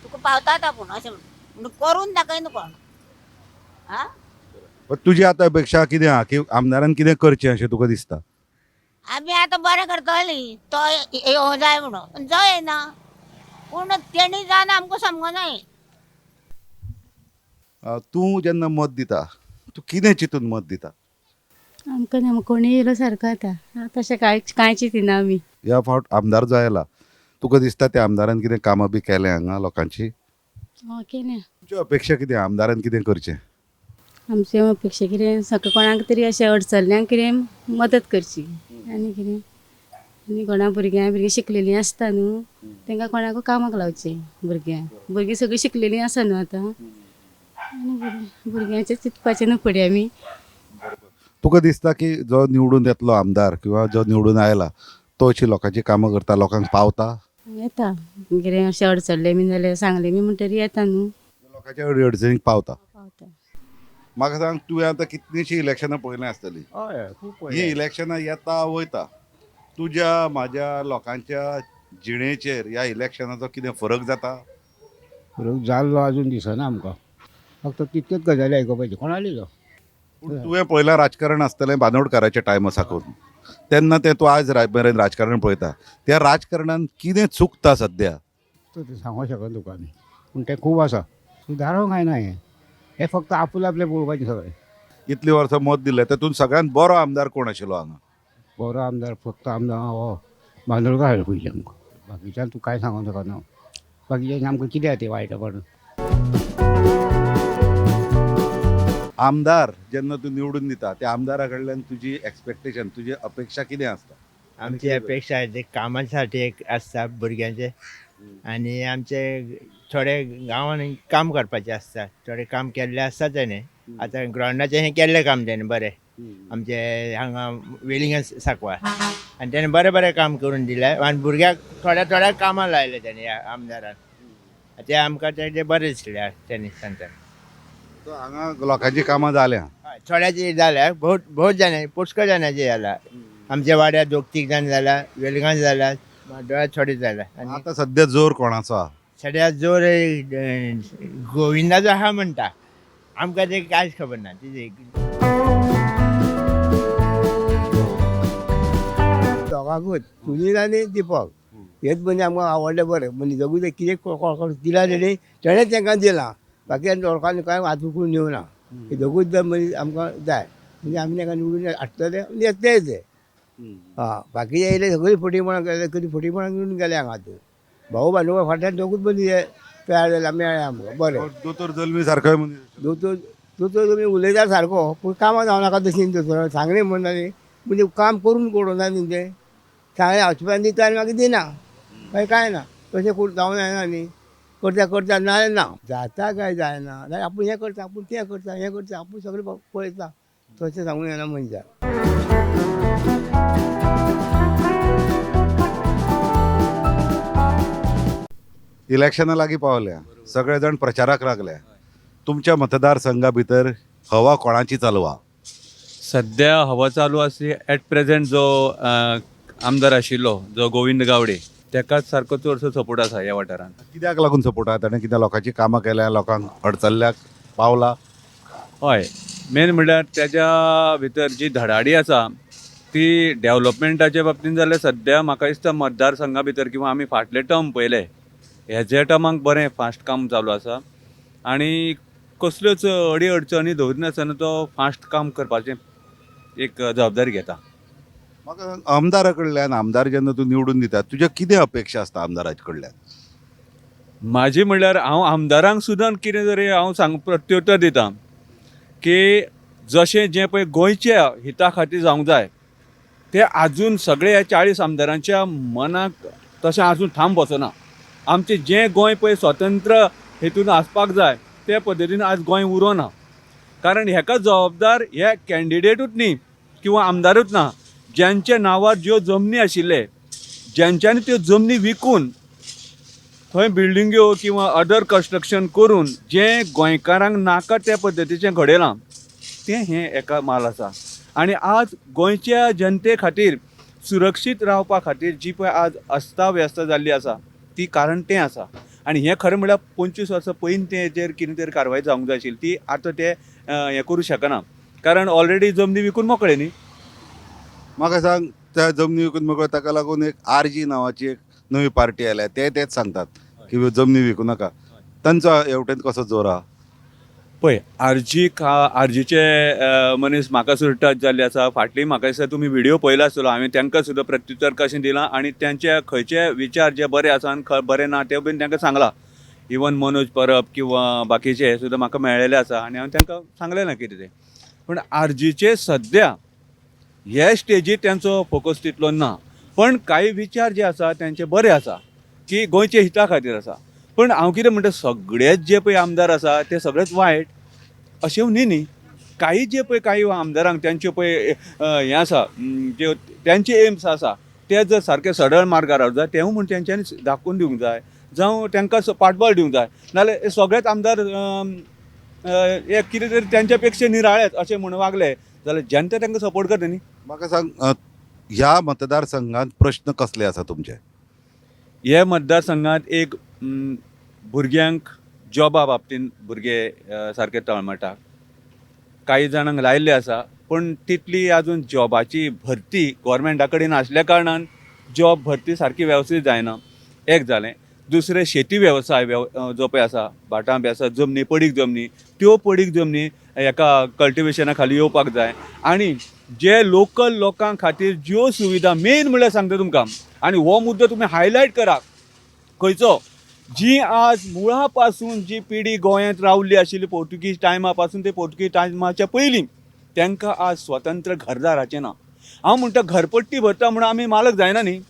[SPEAKER 8] तुका पावतात आपूण अशें म्हणून करून दाखयना कोण. आं
[SPEAKER 1] तुजी आतां अपेक्षा कितें आहा की आमदारान कितें करचें अशें तुका दिसता?
[SPEAKER 8] आमी आतां बरें करतली, तो येवं जाय म्हणून, जो येना पूण तेणी जावन आमकां समजनाय.
[SPEAKER 1] तूं जेन्ना मत दिता तूं कितें चिंतून मत दिता?
[SPEAKER 14] आमकां ना कोणी येयलो सारको जाता, तशें कांय कांय चिंतिना आमी.
[SPEAKER 1] ह्या फावट आमदार जो आयला तुका दिसता त्या आमदारान कितें कामां बी केलें हांगा लोकांची?
[SPEAKER 14] हय केलें.
[SPEAKER 1] तुमच्यो अपेक्षा कितें आमदारान कितें करचें?
[SPEAKER 14] आमचे अपेक्षा कितें, सगळें कोणाक तरी अशें अडचल्ल्यांक कितें मदत करची आनी कितें, आनी कोणा भुरग्यां भुरगीं शिकलेलीं आसता न्हू तांकां कोणाकूय कामाक लावचें. भुरग्यांक भुरगीं सगळीं शिकलेलीं आसा न्हू आतां, आनी भुरग्यांचें चिंतपाचें न्हू फुडें आमी.
[SPEAKER 1] तुका दिसता की जो निवडून येतलो आमदार किंवा जो निवडून आयला तो अशी लोकांची कामां करता, लोकांक पावता?
[SPEAKER 14] येता कितें अशें अडचल्लें बी जाल्यार सांगलें बी म्हणटरी येता न्हू.
[SPEAKER 1] लोकांच्या अडचणीक पावता.
[SPEAKER 14] पावता.
[SPEAKER 1] म्हाका सांग, तुवें आतां कितलींशीं इलेक्शनां पळयलीं आसतलीं.
[SPEAKER 3] हय, खूब.
[SPEAKER 1] ही इलेक्शनां येता वयता, तुज्या म्हाज्या लोकांच्या जिणेचेर ह्या इलेक्शनाचो कितें फरक जाता?
[SPEAKER 2] फरक जाल्लो अजून दिसना आमकां, फक्त तितक्योच गजाली आयकुपाच्यो कोणाली.
[SPEAKER 1] पूण तुवें पळयलां राजकारण आसतलें बांदोडकाराच्या टायमा साकून, तेन्ना तें तूं आज मेरेन राजकारण पळयता, त्या राजकारणान कितें चुकता सद्या?
[SPEAKER 2] तें सांगूंक शकना तुका आमी, पूण तें खूब आसा, सुदारूंक कांय ना. हें हें फक्त आपूल आपलें पळोवपाचें सगळें.
[SPEAKER 1] इतलीं वर्सां मत दिलें, तातूंत सगळ्यांत बरो आमदार कोण आशिल्लो हांगा?
[SPEAKER 2] बरो आमदार फक्त आमदार हो बांदोडकार पयलीं आमकां, बाकीच्यान तूं कांय सांगूंक शकना. बाकीच्यान आमकां कितें तें वायटपण.
[SPEAKER 1] आमदार जेन्ना तूं निवडून दिता त्या आमदारा कडल्यान तुजी एक्सपेक्टेशन, तुजी अपेक्षा कितें आसता?
[SPEAKER 15] आमची अपेक्षा ते कामासाठी एक आसता भुरग्यांचे, आनी आमचे थोडे गांवांनी काम करपाचें आसता, थोडे काम केल्ले आसता तेणे. आतां ग्रावंडाचें हें केल्लें काम तेणे बरें, आमचे हांगा वेलिंगा सांकवाळ, आनी तेणे बरें बरें काम करून दिलें आनी भुरग्यांक थोड्या थोड्या कामां लायलें तेणे ह्या आमदारान, ते आमकां तें बरें दिसलें तेणे सांगता.
[SPEAKER 1] हांगा लोकांची कामां जाल्या,
[SPEAKER 15] थोड्याची जाल्या, बहुत बहुत जाणां, पुष्कळ जाणांची जाल्या. आमच्या वाड्यार दोग तीग जाण जाल्या, वेलगां जाल्या, म्हाड्डोळा थोडे जाल्या. आनी
[SPEAKER 1] आतां सद्या जोर कोणाचो आहा?
[SPEAKER 15] सद्या जोर गोविंदाचो आहा म्हणटा, आमकां तें कांयच खबर ना. तिजें
[SPEAKER 2] दोगांकूच, सुनील आनी दिपक, हेच मनीस आमकां आवडले बरें मनीस. दोगूय कितें कोणाक दिला तेणी, तेणेच तांकां दिलां, बाकी लोकांनी कांय हात उखलून दिवना. हे दोगूच जर मनीस आमकां जाय, म्हणजे आमी तांकां निवडून हाडटले आनी येतले ते. आं, बाकी येयले सगळीं फटीपणां केले, कधी फटीपणां घेवन गेले हांगा. भाऊ बांदोडकार फाटल्यान दोगूच मनीस हे तयार जाले, मेळ्ळे आमकां बरें.
[SPEAKER 1] दोतोर जल्मी सारको मनीस,
[SPEAKER 2] दोतोर दोतोर तुमी उलयता सारको, पूण कामां जावं नाका तशीं. दोतोर सांगलें म्हण न्ही, म्हणजे काम करून करूं ना न्ही, तें सांगलें हॉस्पिटलान दिता आनी मागीर दिना, मागीर कांय ना. तशें करून जावं जायना न्ही, करता करता ना ना जाता काय जायना, जाल्यार आपूण हें करता, आपूण तें करता, हें करता, आपूण सगळें पळयता, तशें सांगूं येना मनशाक.
[SPEAKER 1] इलेक्शनां लागीं पावल्या, सगळे जाण प्रचाराक लागल्या, तुमच्या मतदारसंघा भितर हवा कोणाची चालू आहा?
[SPEAKER 5] सद्या हवा चालू आसली एट प्रेझेंट जो आमदार आशिल्लो जो गोविंद गावडे, तेकाच सारको चडसो सपोर्ट आसा ह्या वाठारांत.
[SPEAKER 1] कित्याक लागून सपोर्ट आहा? ताणें कितें लोकांची कामां केल्या, लोकांक अडचल्ल्याक पावला?
[SPEAKER 5] हय, मेन म्हणल्यार तेज्या भितर जी धडाडी आसा ती डेवलपमेंटाच्या बाबतीन जाल्यार सद्या म्हाका दिसता मतदारसंघा भितर किंवा आमी फाटले टर्म पळयले, हेजे टर्माक बरें फास्ट काम चालू आसा आनी कसल्योच अडी अडचणी दवरिनासतना तो फास्ट काम करपाचें एक जबाबदारी घेता.
[SPEAKER 1] म्हाका आमदारा कडल्यान, आमदार जेन्ना तूं निवडून दिता, तुज्या कितें अपेक्षा आसता आमदारा कडल्यान?
[SPEAKER 5] म्हाजी म्हणल्यार हांव आमदारांक सुद्दां कितें तरी हांव सांग प्रत्युत्तर दिता की जशें जें पळय गोंयच्या हिता खातीर जावंक जाय ते आजून सगळे ह्या 40 आमदारांच्या मनाक तशें आजून ठाम बसना. आमचें जें गोंय पळय स्वतंत्र हेतून आसपाक जाय ते पद्दतीन आज गोंय उरोना, कारण हेका जबाबदार हे कॅन्डिडेटूच न्ही किंवा आमदारूच ना, ज्यांच्या नांवार ज्यो जमनी आशिल्ले, ज्यांच्यांनी त्यो जमनी विकून थंय बिल्डिंग्यो किंवा अदर कन्स्ट्रक्शन करून जें गोंयकारांक नाका त्या पद्दतीचें घडयलां तें हें एका माल आसा. आनी आज गोंयच्या जनते खातीर सुरक्षीत रावपा खातीर जी पळय आज अस्ताव्यस्त जाल्ली आसा ती कारण तें आसा. आनी हें खरें म्हणल्यार 25 वर्सां पयलीं तेजेर कितें तरी कारवाय जावंक जाय आशिल्ली, ती आतां ते हें करूं शकना, कारण ऑलरेडी जमनी विकून मोकळे न्ही.
[SPEAKER 1] म्हाका सांग, त्या जमनी विकून मोकळे, ताका लागून एक आरजी नांवाची एक नवी पार्टी आयल्या, ते तेच सांगतात की जमनी विकूं नाका, तांचो हेवटेन कसो जोर आहा?
[SPEAKER 5] पळय, आरजीचे मनीस म्हाका सुद्दां टच जाल्ले आसा. फाटली म्हाका दिसता तुमी व्हिडियो पळयला आसतलो, हांवें तांकां सुद्दां प्रत्युत्तर कशें दिलां आनी तांचे खंयचे विचार जे बरे आसा आनी बरे ना ते बीन तांकां सांगलां. इवन मनोज परब किंवा बाकीचे सुद्दां म्हाका मेळ्ळेले आसा आनी हांवें तांकां सांगलें ना कितें तें. पूण आरजीचे सद्या हे स्टेजीर तांचो फोकस तितलो ना, पण कांय विचार जे आसा तांचे बरे आसा की गोंयच्या हिता खातीर आसा. पण हांव कितें म्हणटा, सगळेच जे पळय आमदार आसा ते सगळेच वायट अशें न्ही न्ही, काही जे पळय काही आमदारांक तांच्यो पळय हें आसा, ज्यो तांचे एम्स आसा ते जर सारके सरळ मार्गार रावत जाय तेवूय म्हण तेंच्यांनी दाखोवन दिवंक जाय. जावं तांकां पाठबळ दिवंक जाय. नाजाल्यार सगळेच आमदार हे कितें तरी तेंच्या पेक्षा निराळेच अशें म्हणून वागले जाल्यार जनता तांकां सपोर्ट करता न्ही.
[SPEAKER 1] म्हाका सांग, ह्या मतदारसंघात प्रश्न कसले आसा तुमचे?
[SPEAKER 5] हे मतदारसंघात एक भुरग्यांक जॉबा बाबतीन भुरगे सारके तळमळटा. कांय जाणांक लायिल्ले आसा पूण तितली अजून जॉबाची भरती गोवोरमेंटा कडेन आसल्या कारणान जॉब भरती सारकी वेवस्थीत जायना. एक जालें. दुसरें शेती वेवसाय जो पळय आसा भाटां बेसां जमनी पडीक जमनी त्यो पडीक जमनी हेका कल्टिवेशना खाली येवपाक जाय. आनी जे लोकल लोकां खातीर ज्यो सुविधा मेन म्हणल्यार सांगता तुमकां, आनी हो मुद्दो तुमी हायलायट करा, खंयचो जी आज मुळा पासून जी पिढी गोंयांत रावल्ली आशिल्ली पोर्तुगीज टायमा पासून ते पोर्तुगीज टायमाच्या पयलीं तांकां आज स्वतंत्र घरदाराचें ना. हांव म्हणटा घरपट्टी भरता म्हणून आमी मालक जायना न्ही.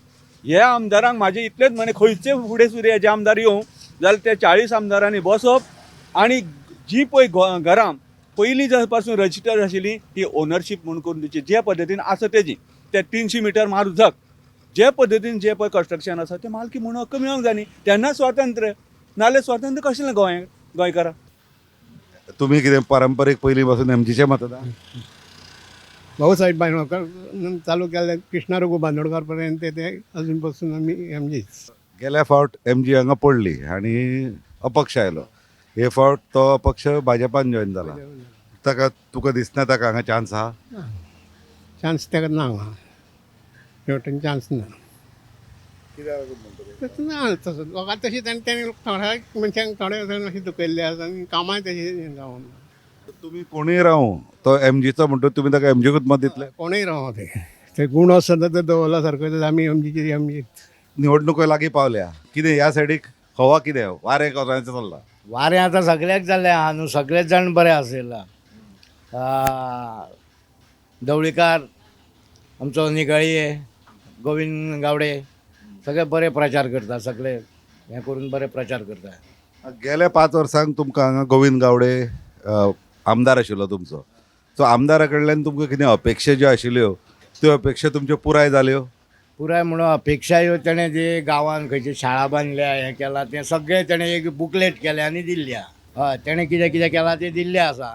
[SPEAKER 5] हे आमदारांक म्हाजें इतलेंच म्हणणें, खंयचे फुडें सुद्दां जे आमदार येवं जाल्यार ते 40 आमदारांनी बसप आनी जी पळय घरां पयलीं जे पासून रजिस्टर आशिल्ली ती ओनरशीप म्हूण करून दिवची. जे पद्दतीन आसा तेजी ते 300 मिटर मारू झक जे पद्दतीन जे पळय कन्स्ट्रक्शन आसा ते मालकी म्हणून हक्क मेळोंक जाय न्ही. तेन्ना स्वातंत्र्य, नाजाल्यार स्वातंत्र्य कशें गोंयकारां.
[SPEAKER 1] तुमी कितें पारंपारीक पयलीं पासून एमजीचें मतदान?
[SPEAKER 4] भाऊसाहेब बांदोडकर चालू केल्ले कृष्णा रघु बांदोडकर पर्यंत ते अजून पासून आमी एमजीच.
[SPEAKER 1] गेल्या फावट एमजी हांगा पडली आनी अपक्ष आयलो, हे फावट तो अपक्ष भाजपान जॉयन जाला. ताका तुका दिसना ताका हांगा चान्स आहा?
[SPEAKER 4] चान्स ताका ना, हांगा हे चान्स ना. ना तसो लोकां तशी तांणी थोड्या मनशांक थोडे अशें दुखयल्ले आसा आनी कामांय तशी जावना.
[SPEAKER 1] तुमी कोणूय रावूं तो एमजीचो म्हणटो तुमी ताका एमजीकूच मत दितले?
[SPEAKER 4] कोणूय रावं ते गुण आसा ते दवरला सारको जाल्यार आमी एमजीचेर एमजी.
[SPEAKER 1] निवडणुको लागीं पावल्या, कितें ह्या सायडीक हवा कितें वारें कोणाचें चल्लां?
[SPEAKER 16] वारें आतां सगळ्याक जाल्लें आहा न्हू, सगळेच जाण बरे आशिल्ला. ढवळीकार आमचो निगळये, गोविंद गावडे सगळे बरे प्रचार करता, सगळे हें करून बरे प्रचार करता.
[SPEAKER 1] गेल्या 5 वर्सांक तुमकां हांगा गोविंद गावडे आमदार आशिल्लो तुमचो, सो आमदारा कडल्यान तुमकां कितें अपेक्षा ज्यो आशिल्ल्यो त्यो अपेक्षा तुमच्यो पुराय जाल्यो?
[SPEAKER 16] पुराय म्हणून अपेक्षा ह्यो तेणें जे गांवांत खंयची शाळा बांदल्या हें केलां तें सगळें तेणें एक बुकलेट केलें आनी दिल्ल्या. हय, तेणें कितें कितें केलां तें दिल्लें आसा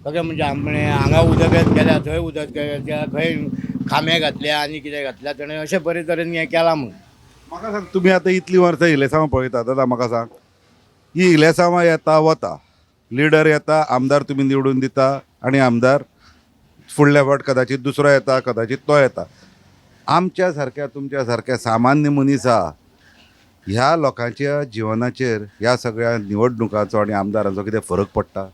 [SPEAKER 16] सगळें. म्हणजे आमणे हांगा उदरगत केल्या, थंय उदरगत केल्या, खंय खांबे घातल्या आनी कितें घातल्या तेणें अशें बरे तरेन हें केलां म्हूण.
[SPEAKER 1] म्हाका सांग, तुमी आतां इतलीं वर्सां इलेसांवां पळयता, दादा म्हाका सांग, ही इलेसांवां येता वता, लिडर येता, आमदार तुमी निवडून दिता आनी आमदार फुडल्या फावट कदाचित दुसरो येता, कदाचित तो येता. आमच्या सारक्या तुमच्या सारक्या सामान्य मनीसा ह्या लोकांच्या जिवनाचेर ह्या सगळ्या निवडणुकांचो आनी आमदारांचो कितें फरक पडटा?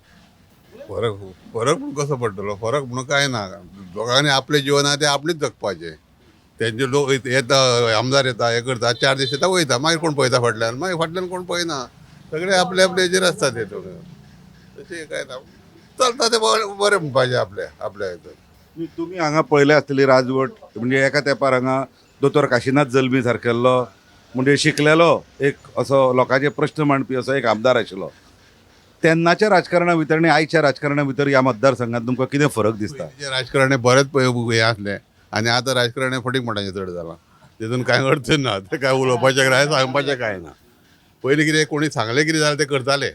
[SPEAKER 10] फरक फरक म्हणून कसो पडटलो? फरक म्हणून कांय ना. लोकांनी आपलें जिवन आहा तें आपणेच जगपाचें. तेंचे लोक येता, आमदार येता, हें करता, 4 दीस येता वयता, मागीर कोण पळयता फाटल्यान? मागीर फाटल्यान कोण पळयना. सगळे आपले आपले हेजेर आसता ते तशें कांय ना, चलता तें बरें म्हणपाचें आपल्या आपल्या हितून.
[SPEAKER 1] तुमी हांगा पळयल्या आसतली राजवट, म्हणजे एका तेंपार हांगा दोतोर काशीनाथ जल्मी सारकेल्लो म्हणजे शिकलेलो एक असो लोकांचे प्रश्न मांडपी असो एक आमदार आशिल्लो. तेन्नाच्या राजकारणा भितर आनी आयच्या राजकारणा भितर ह्या मतदारसंघात तुमकां कितें फरक दिसता?
[SPEAKER 10] राजकारण हें बरेंच हें आसलें आनी आतां राजकारण हें फटींगपणाचें चड जालां, तितून कांय अर्थ ना, तें कांय उलोवपाचें काय सांगपाचें कांय ना. पयलीं कितें कोणी सांगलें कितें जाल्यार तें करताले,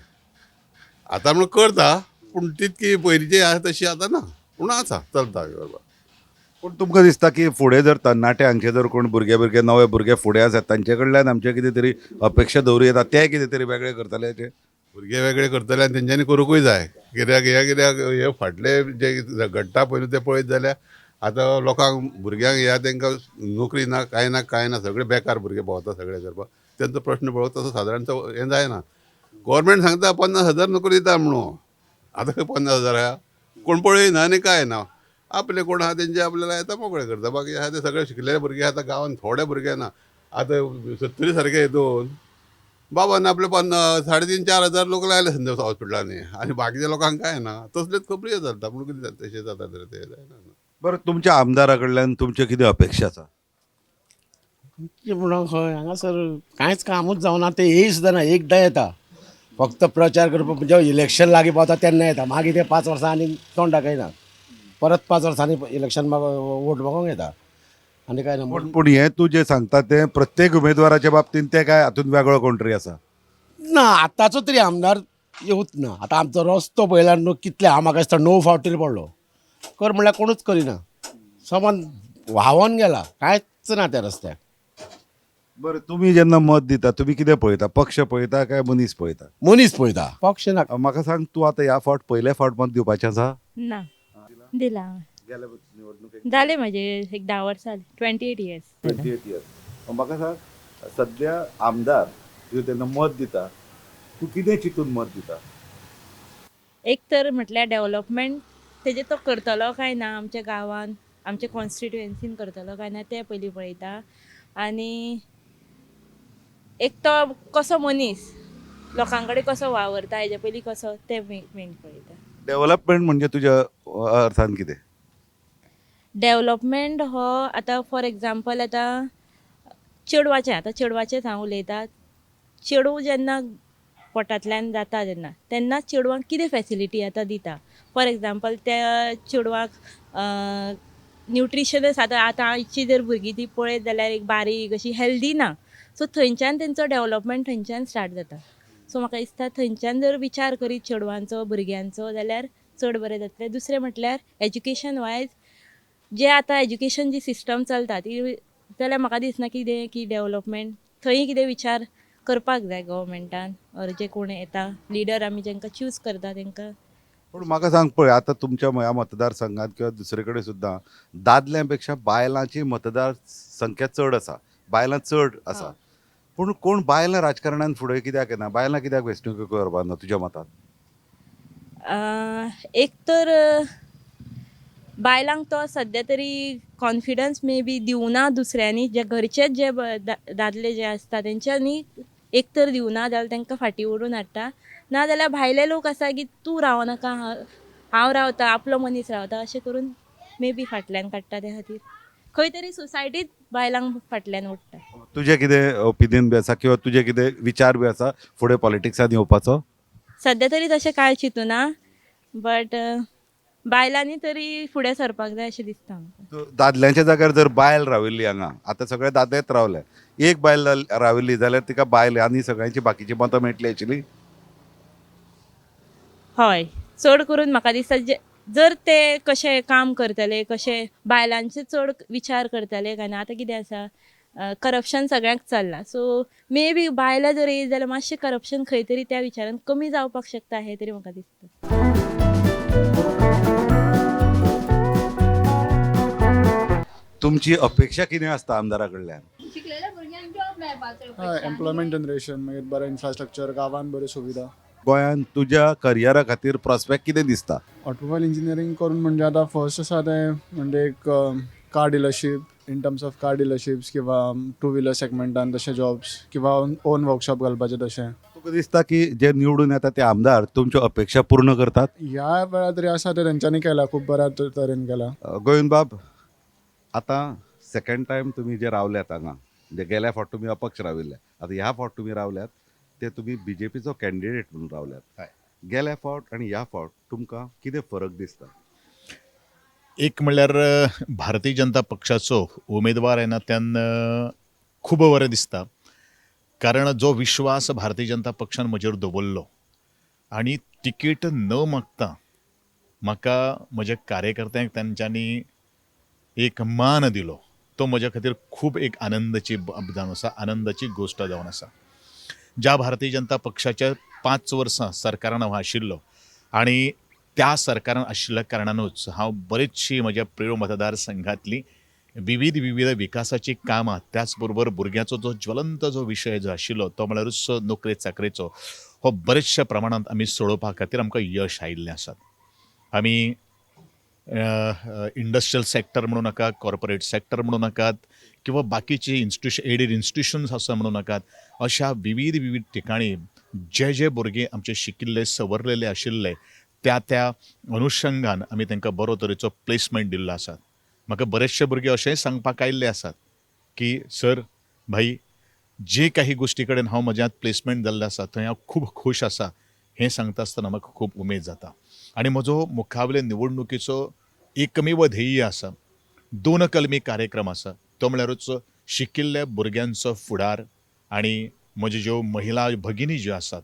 [SPEAKER 10] आतां म्हणून करता पूण तितकी पयलींची आसा तशी आतां ना, पूण आसा चलता बरोबर.
[SPEAKER 1] पूण तुमकां दिसता की फुडें जर तरणाटे हांगचे जर कोण भुरगे भुरगे नवे भुरगे फुडें आसात तांचे कडल्यान आमचे कितें तरी अपेक्षा दवरूं येता, ते कितें तरी वेगळे करतले?
[SPEAKER 10] भुरगे वेगळे करतले आनी तेंच्यांनी करुंकूय जाय, कित्याक हे कित्याक हे फाटले जे घडटा पयलू ते पळयत जाल्यार आतां लोकांक भुरग्यांक ह्या तांकां नोकरी ना, कांय ना, कांय ना, सगळे बेकार भुरगे भोंवता सगळे करपाक. तेंचो प्रश्न पळोवप तसो सादारणचो हें जायना. गव्हर्मेंट सांगता 50,000 नोकरी दिता म्हणून, आतां खंय 50,000 आहा? कोण पळयना आनी कांय ना. आपले कोण आहा तेंचे आपल्याला येता मोकळे करता, बाकी आहा ते सगळे शिकलेले भुरगे आतां गांवांत थोडे भुरगे ना. आतां 70 सारके हितून बाबान आपले 3.5 4 हजार लोक लायले संद हॉस्पिटलांनी आनी बाकीच्या लोकांक कांय ना. तसलेच खबरी चलता पूण कितें जाता तशें जाता तर तें जायना.
[SPEAKER 1] बरें, तुमच्या आमदारा कडल्यान तुमच्यो कितें अपेक्षा आसा?
[SPEAKER 17] म्हणून खंय हांगासर कांयच कामूच जावना, ते येय सुद्दां ना, एकदां येता फक्त प्रचार करपाक, जेन्ना इलेक्शन लागीं पावता तेन्ना येता, मागीर ते 5 वर्सां आनी तोंड दाखयना, परत 5 वर्सांनी इलेक्शन वोट मागूंक येता आनी कांय ना.
[SPEAKER 1] पूण हें तूं जें सांगता तें प्रत्येक उमेदवाराच्या बाबतींत तें काय हातूंत वेगळो कोण तरी आसा?
[SPEAKER 17] ना, आतांचो तरी आमदार येवच ना. आतां आमचो रस्तो पळयल्यार न्हू कितले हांव म्हाका दिसता 9 फावट तरी पडलो. कर म्हणल्यार कोणूच करिना, सामान व्हांवोन गेला, कांयच ना त्या रस्त्याक.
[SPEAKER 1] बरें, तुमी जेन्ना मत दिता तुमी कितें पळयता? पक्ष पळयता काय मनीस पळयता?
[SPEAKER 17] मनीस पळयता, पक्ष ना.
[SPEAKER 1] म्हाका सांग, तूं आतां ह्या फावट पयल्या फावट मत दिवपाचें आसा?
[SPEAKER 18] ना, दिला हांवें. जाले म्हजे एक 10 वर्सां, 28 इयर्स.
[SPEAKER 1] 28 इयर्स. म्हाका सांग, सद्या आमदार तुवें तेन्ना मत दिता, तूं कितें चिंतून मत दिता?
[SPEAKER 18] एक तर म्हटल्यार डेवलपमेंट तेजे तो करतलो काय ना आमच्या गांवान, आमच्या कॉन्स्टिट्युएन्सीन करतलो काय ना तें पयलीं पळयता. आनी एक तो कसो मनीस लोकां कडेन कसो वावरता हेजे पयलीं कसो तें मेन पळयता.
[SPEAKER 1] डेवलपमेंट म्हणजे तुज्या अर्थान कितें?
[SPEAKER 18] डेवलपमेंट हो आतां फॉर एग्जाम्पल आतां चेडवाचें, आतां चेडवाचेंच हांव उलयतां. चेडूं जेन्ना पोटांतल्यान जाता जेन्ना तेन्नाच चेडवांक कितें फेसिलिटी आतां दिता. फॉर एग्जाम्पल त्या चेडवाक न्युट्रिशनच आतां आतांची जर भुरगीं ती पळयत जाल्यार एक बारीक अशी हेल्दी ना, सो थंयच्यान तेंचो डेवलपमेंट थंयच्यान स्टार्ट जाता. सो म्हाका दिसता थंयच्यान जर विचार करीत चेडवांचो भुरग्यांचो जाल्यार चड बरें जातलें. दुसरें म्हटल्यार एज्युकेशन वायज जे आतां एज्युकेशन जी सिस्टम चलता ती जाल्यार म्हाका दिसना कितें की डेवलपमेंट थंय कितें विचार करपाक जाय गव्हर्मेंटान ऑर जे कोण येता लिडर आमी जांकां चूज करता तांकां.
[SPEAKER 1] पूण म्हाका सांग पळय, आतां तुमच्या ह्या मतदारसंघात किंवा दुसरे कडेन सुद्दां दादल्यां पेक्षा बायलांची मतदार संख्या चड आसा, बायलां चड आसा. पूण कोण बायलां राजकारणान फुडें कित्याक येना? बायलां कित्याक वेंचणुको करपाक ना तुज्या मतान?
[SPEAKER 18] एक तर बायलांक तो सद्या तरी कॉन्फिडन्स मे बी दिवना दुसऱ्यांनी, जे घरचेच जे दादले जे आसता तेंच्यांनी एक तर दिवना जाल्यार तांकां फाटीं ओडून हाडटा, ना जाल्यार भायले लोक आसा की तूं रावनाका हांव रावता, आपलो मनीस रावता, अशें करून मे बी फाटल्यान काडटा. त्या खातीर खंय तरी सोसायटीत बायलांक फाटल्यान ओडटा.
[SPEAKER 1] तुजें कितें ओपिनियन बी आसा किंवा तुजें कितें विचार बी आसा फुडें पॉलिटिक्सान येवपाचो?
[SPEAKER 18] सद्या तरी तशें कांय चिंतूना, बट बायलांनी तरी फुडें सरपाक जाय अशें दिसता म्हाका.
[SPEAKER 1] दादल्यांच्या जाग्यार जर बायल राविल्ली हांगा, आतां सगळे दादलेच रावले, एक बायल राविल्ली जाल्यार तिका बायल आनी सगळ्यांची बाकीची मतां मेळटली आशिल्ली?
[SPEAKER 18] हय, चड करून म्हाका दिसता जर ते कशें काम करतले, कशें बायलांचे चड विचार करतले काय ना. आतां कितें आसा, करप्शन सगळ्यांक चल्लां, सो मे बी बायलां जर येयत जाल्यार मातशें करप्शन खंय तरी त्या विचारान कमी जावपाक शकता हें तरी म्हाका दिसता.
[SPEAKER 1] तुमची अपेक्षा कितें आसता आमदारा कडल्यान?
[SPEAKER 19] एम्प्लॉयमेंट जनरेशन, मागीर बरें इन्फ्रास्ट्रक्चर, गांवांत बऱ्यो सुविधा.
[SPEAKER 1] गोंयांत तुज्या करियरा खातीर प्रोस्पेक्ट कितें दिसता?
[SPEAKER 19] ऑटोमोबायल इंजिनियरींग करून म्हणजे आतां फर्स्ट आसा तें म्हणजे एक car dealership, in terms of car dealerships किंवा टू व्हिलर सेगमेंटान तशे जॉब्स किंवा ओन वर्कशॉप घालपाचें तशें.
[SPEAKER 1] तुका दिसता की जे निवडून येता ते आमदार तुमच्यो अपेक्षा पूर्ण करतात?
[SPEAKER 19] ह्या वेळार तरी आसा तें तेंच्यांनी केलां, खूब बऱ्या तरेन केलां.
[SPEAKER 1] गोविंदबाब, आतां सेकंड टायम तुमी जे रावल्यात हांगा, म्हणजे गेल्या फावट तुमी अपक्ष राविल्ले, आतां ह्या फावट तुमी रावल्यात ते तुमी बीजेपीचो कॅन्डिडेट म्हणून रावल्यात. गेल्या फावट आनी ह्या फावट तुमकां कितें फरक दिसता?
[SPEAKER 20] एक म्हणल्यार भारतीय जनता पक्षाचो उमेदवार येना तेन्ना खूब बरें दिसता, कारण जो विश्वास भारतीय जनता पक्षान म्हजेर दवरलो आनी तिकेट न मागता म्हाका म्हज्या कार्यकर्त्यांक तांच्यांनी एक मान दिलो, तो म्हज्या खातीर खूब एक आनंदाची जावन आसा, आनंदाची गोश्ट जावन आसा. ज्या भारतीय जनता पक्षाच्या 5 वर्सां सरकारान हांव आशिल्लो आनी त्या सरकारान आशिल्ल्या कारणानूच हांव बरीचशी म्हज्या प्रेयोळ मतदारसंघातली विविध विविध विकासाची कामां, त्याच बरोबर भुरग्यांचो जो ज्वलंत जो विशय जो आशिल्लो तो म्हळ्यारूच नोकरे चाकरेचो, हो बरेचशा प्रमाणांत आमी सोडोवपा खातीर आमकां यश आयिल्लें आसा. आमी इंडस्ट्रियल सेक्टर म्हणूं नाका, कॉर्पोरेट सेक्टर म्हणूं नाकात किंवा बाकीची इन्स्टिट्यूशन एडेड इन्स्टिट्युशन्स आसा म्हणूं नाकात, अशा विविध विविध ठिकाणी जे जे भुरगे आमचे शिकिल्ले सवरलेले आशिल्ले त्या त्या अनुशंगान आमी तांकां बरो तरेचो प्लेसमेंट दिल्लो आसा. म्हाका बरेचशे भुरगे अशेंय सांगपाक आयिल्ले आसात की सर भाई, जे काही गोश्टी कडेन हांव म्हज्यांत प्लेसमेंट जाल्लें आसा थंय हांव खूब खूश आसा, हें सांगता आसतना म्हाका खूब उमेद जाता. आनी म्हजो मुखावले निवडणुकीचो एकमेव ध्येय आसा, 2 कलमी कार्यक्रम आसा, तो म्हळ्यारूच शिकिल्ल्या भुरग्यांचो फुडार आनी म्हज्यो ज्यो महिला भगिनी ज्यो आसात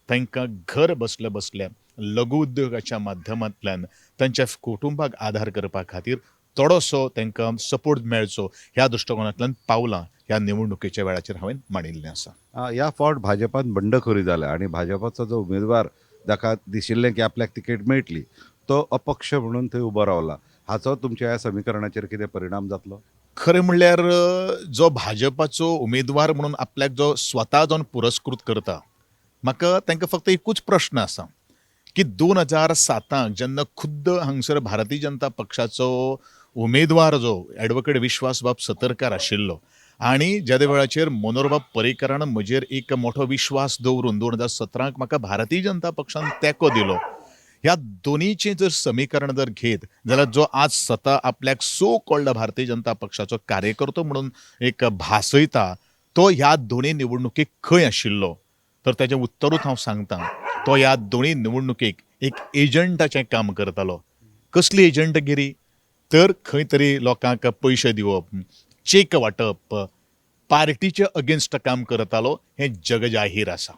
[SPEAKER 20] तांकां घर बसल्या बसल्या लघु उद्योगाच्या माध्यमांतल्यान तांच्या कुटुंबाक आधार करपा खातीर थोडोसो तांकां सपोर्ट मेळचो ह्या दृश्टिकोनांतल्यान पावलां ह्या निवडणुकेच्या वेळाचेर हांवें मांडिल्लें आसा.
[SPEAKER 1] ह्या फावट भाजपान बंडखोरी जाल्या आनी भाजपाचो जो उमेदवार जाका दिशिल्लें की आपल्याक तिकेट मेळटली तो अपक्ष म्हणून थंय उबो रावला, हाचो तुमच्या ह्या समीकरणाचेर कितें परिणाम जातलो?
[SPEAKER 20] खरें म्हणल्यार जो भाजपाचो उमेदवार म्हणून आपल्याक जो स्वता जावन पुरस्कृत करता, म्हाका तांकां फक्त एकूच प्रश्न आसा की 2007 जेन्ना खुद्द हांगसर भारतीय जनता पक्षाचो उमेदवार जो एडवोकेट विश्वासबाब सतरकार आशिल्लो आनी ज्या वेळाचेर मनोहरबाब पर्रीकारान म्हजेर एक मोठो विश्वास दवरून 2017 म्हाका भारतीय जनता पक्षान तेंको दिलो, ह्या दोनीचें जर समीकरण जर घेत जाल्यार जो आज स्वता आपल्याक सो कॉल्ड भारतीय जनता पक्षाचो कार्यकर्तो म्हणून एक भासयता तो ह्या दोनी निवडणुकेक खंय आशिल्लो, तर ताजें उत्तरूच हांव सांगता, तो ह्या दोनी निवडणुकेक एक एजंटाचें काम करतालो. कसली एजंटगिरी? तर खंय तरी लोकांक पयशे दिवप, चेक वांटप, पार्टीचे अगेन्स्ट काम करतालो हें जगजाहीर आसा.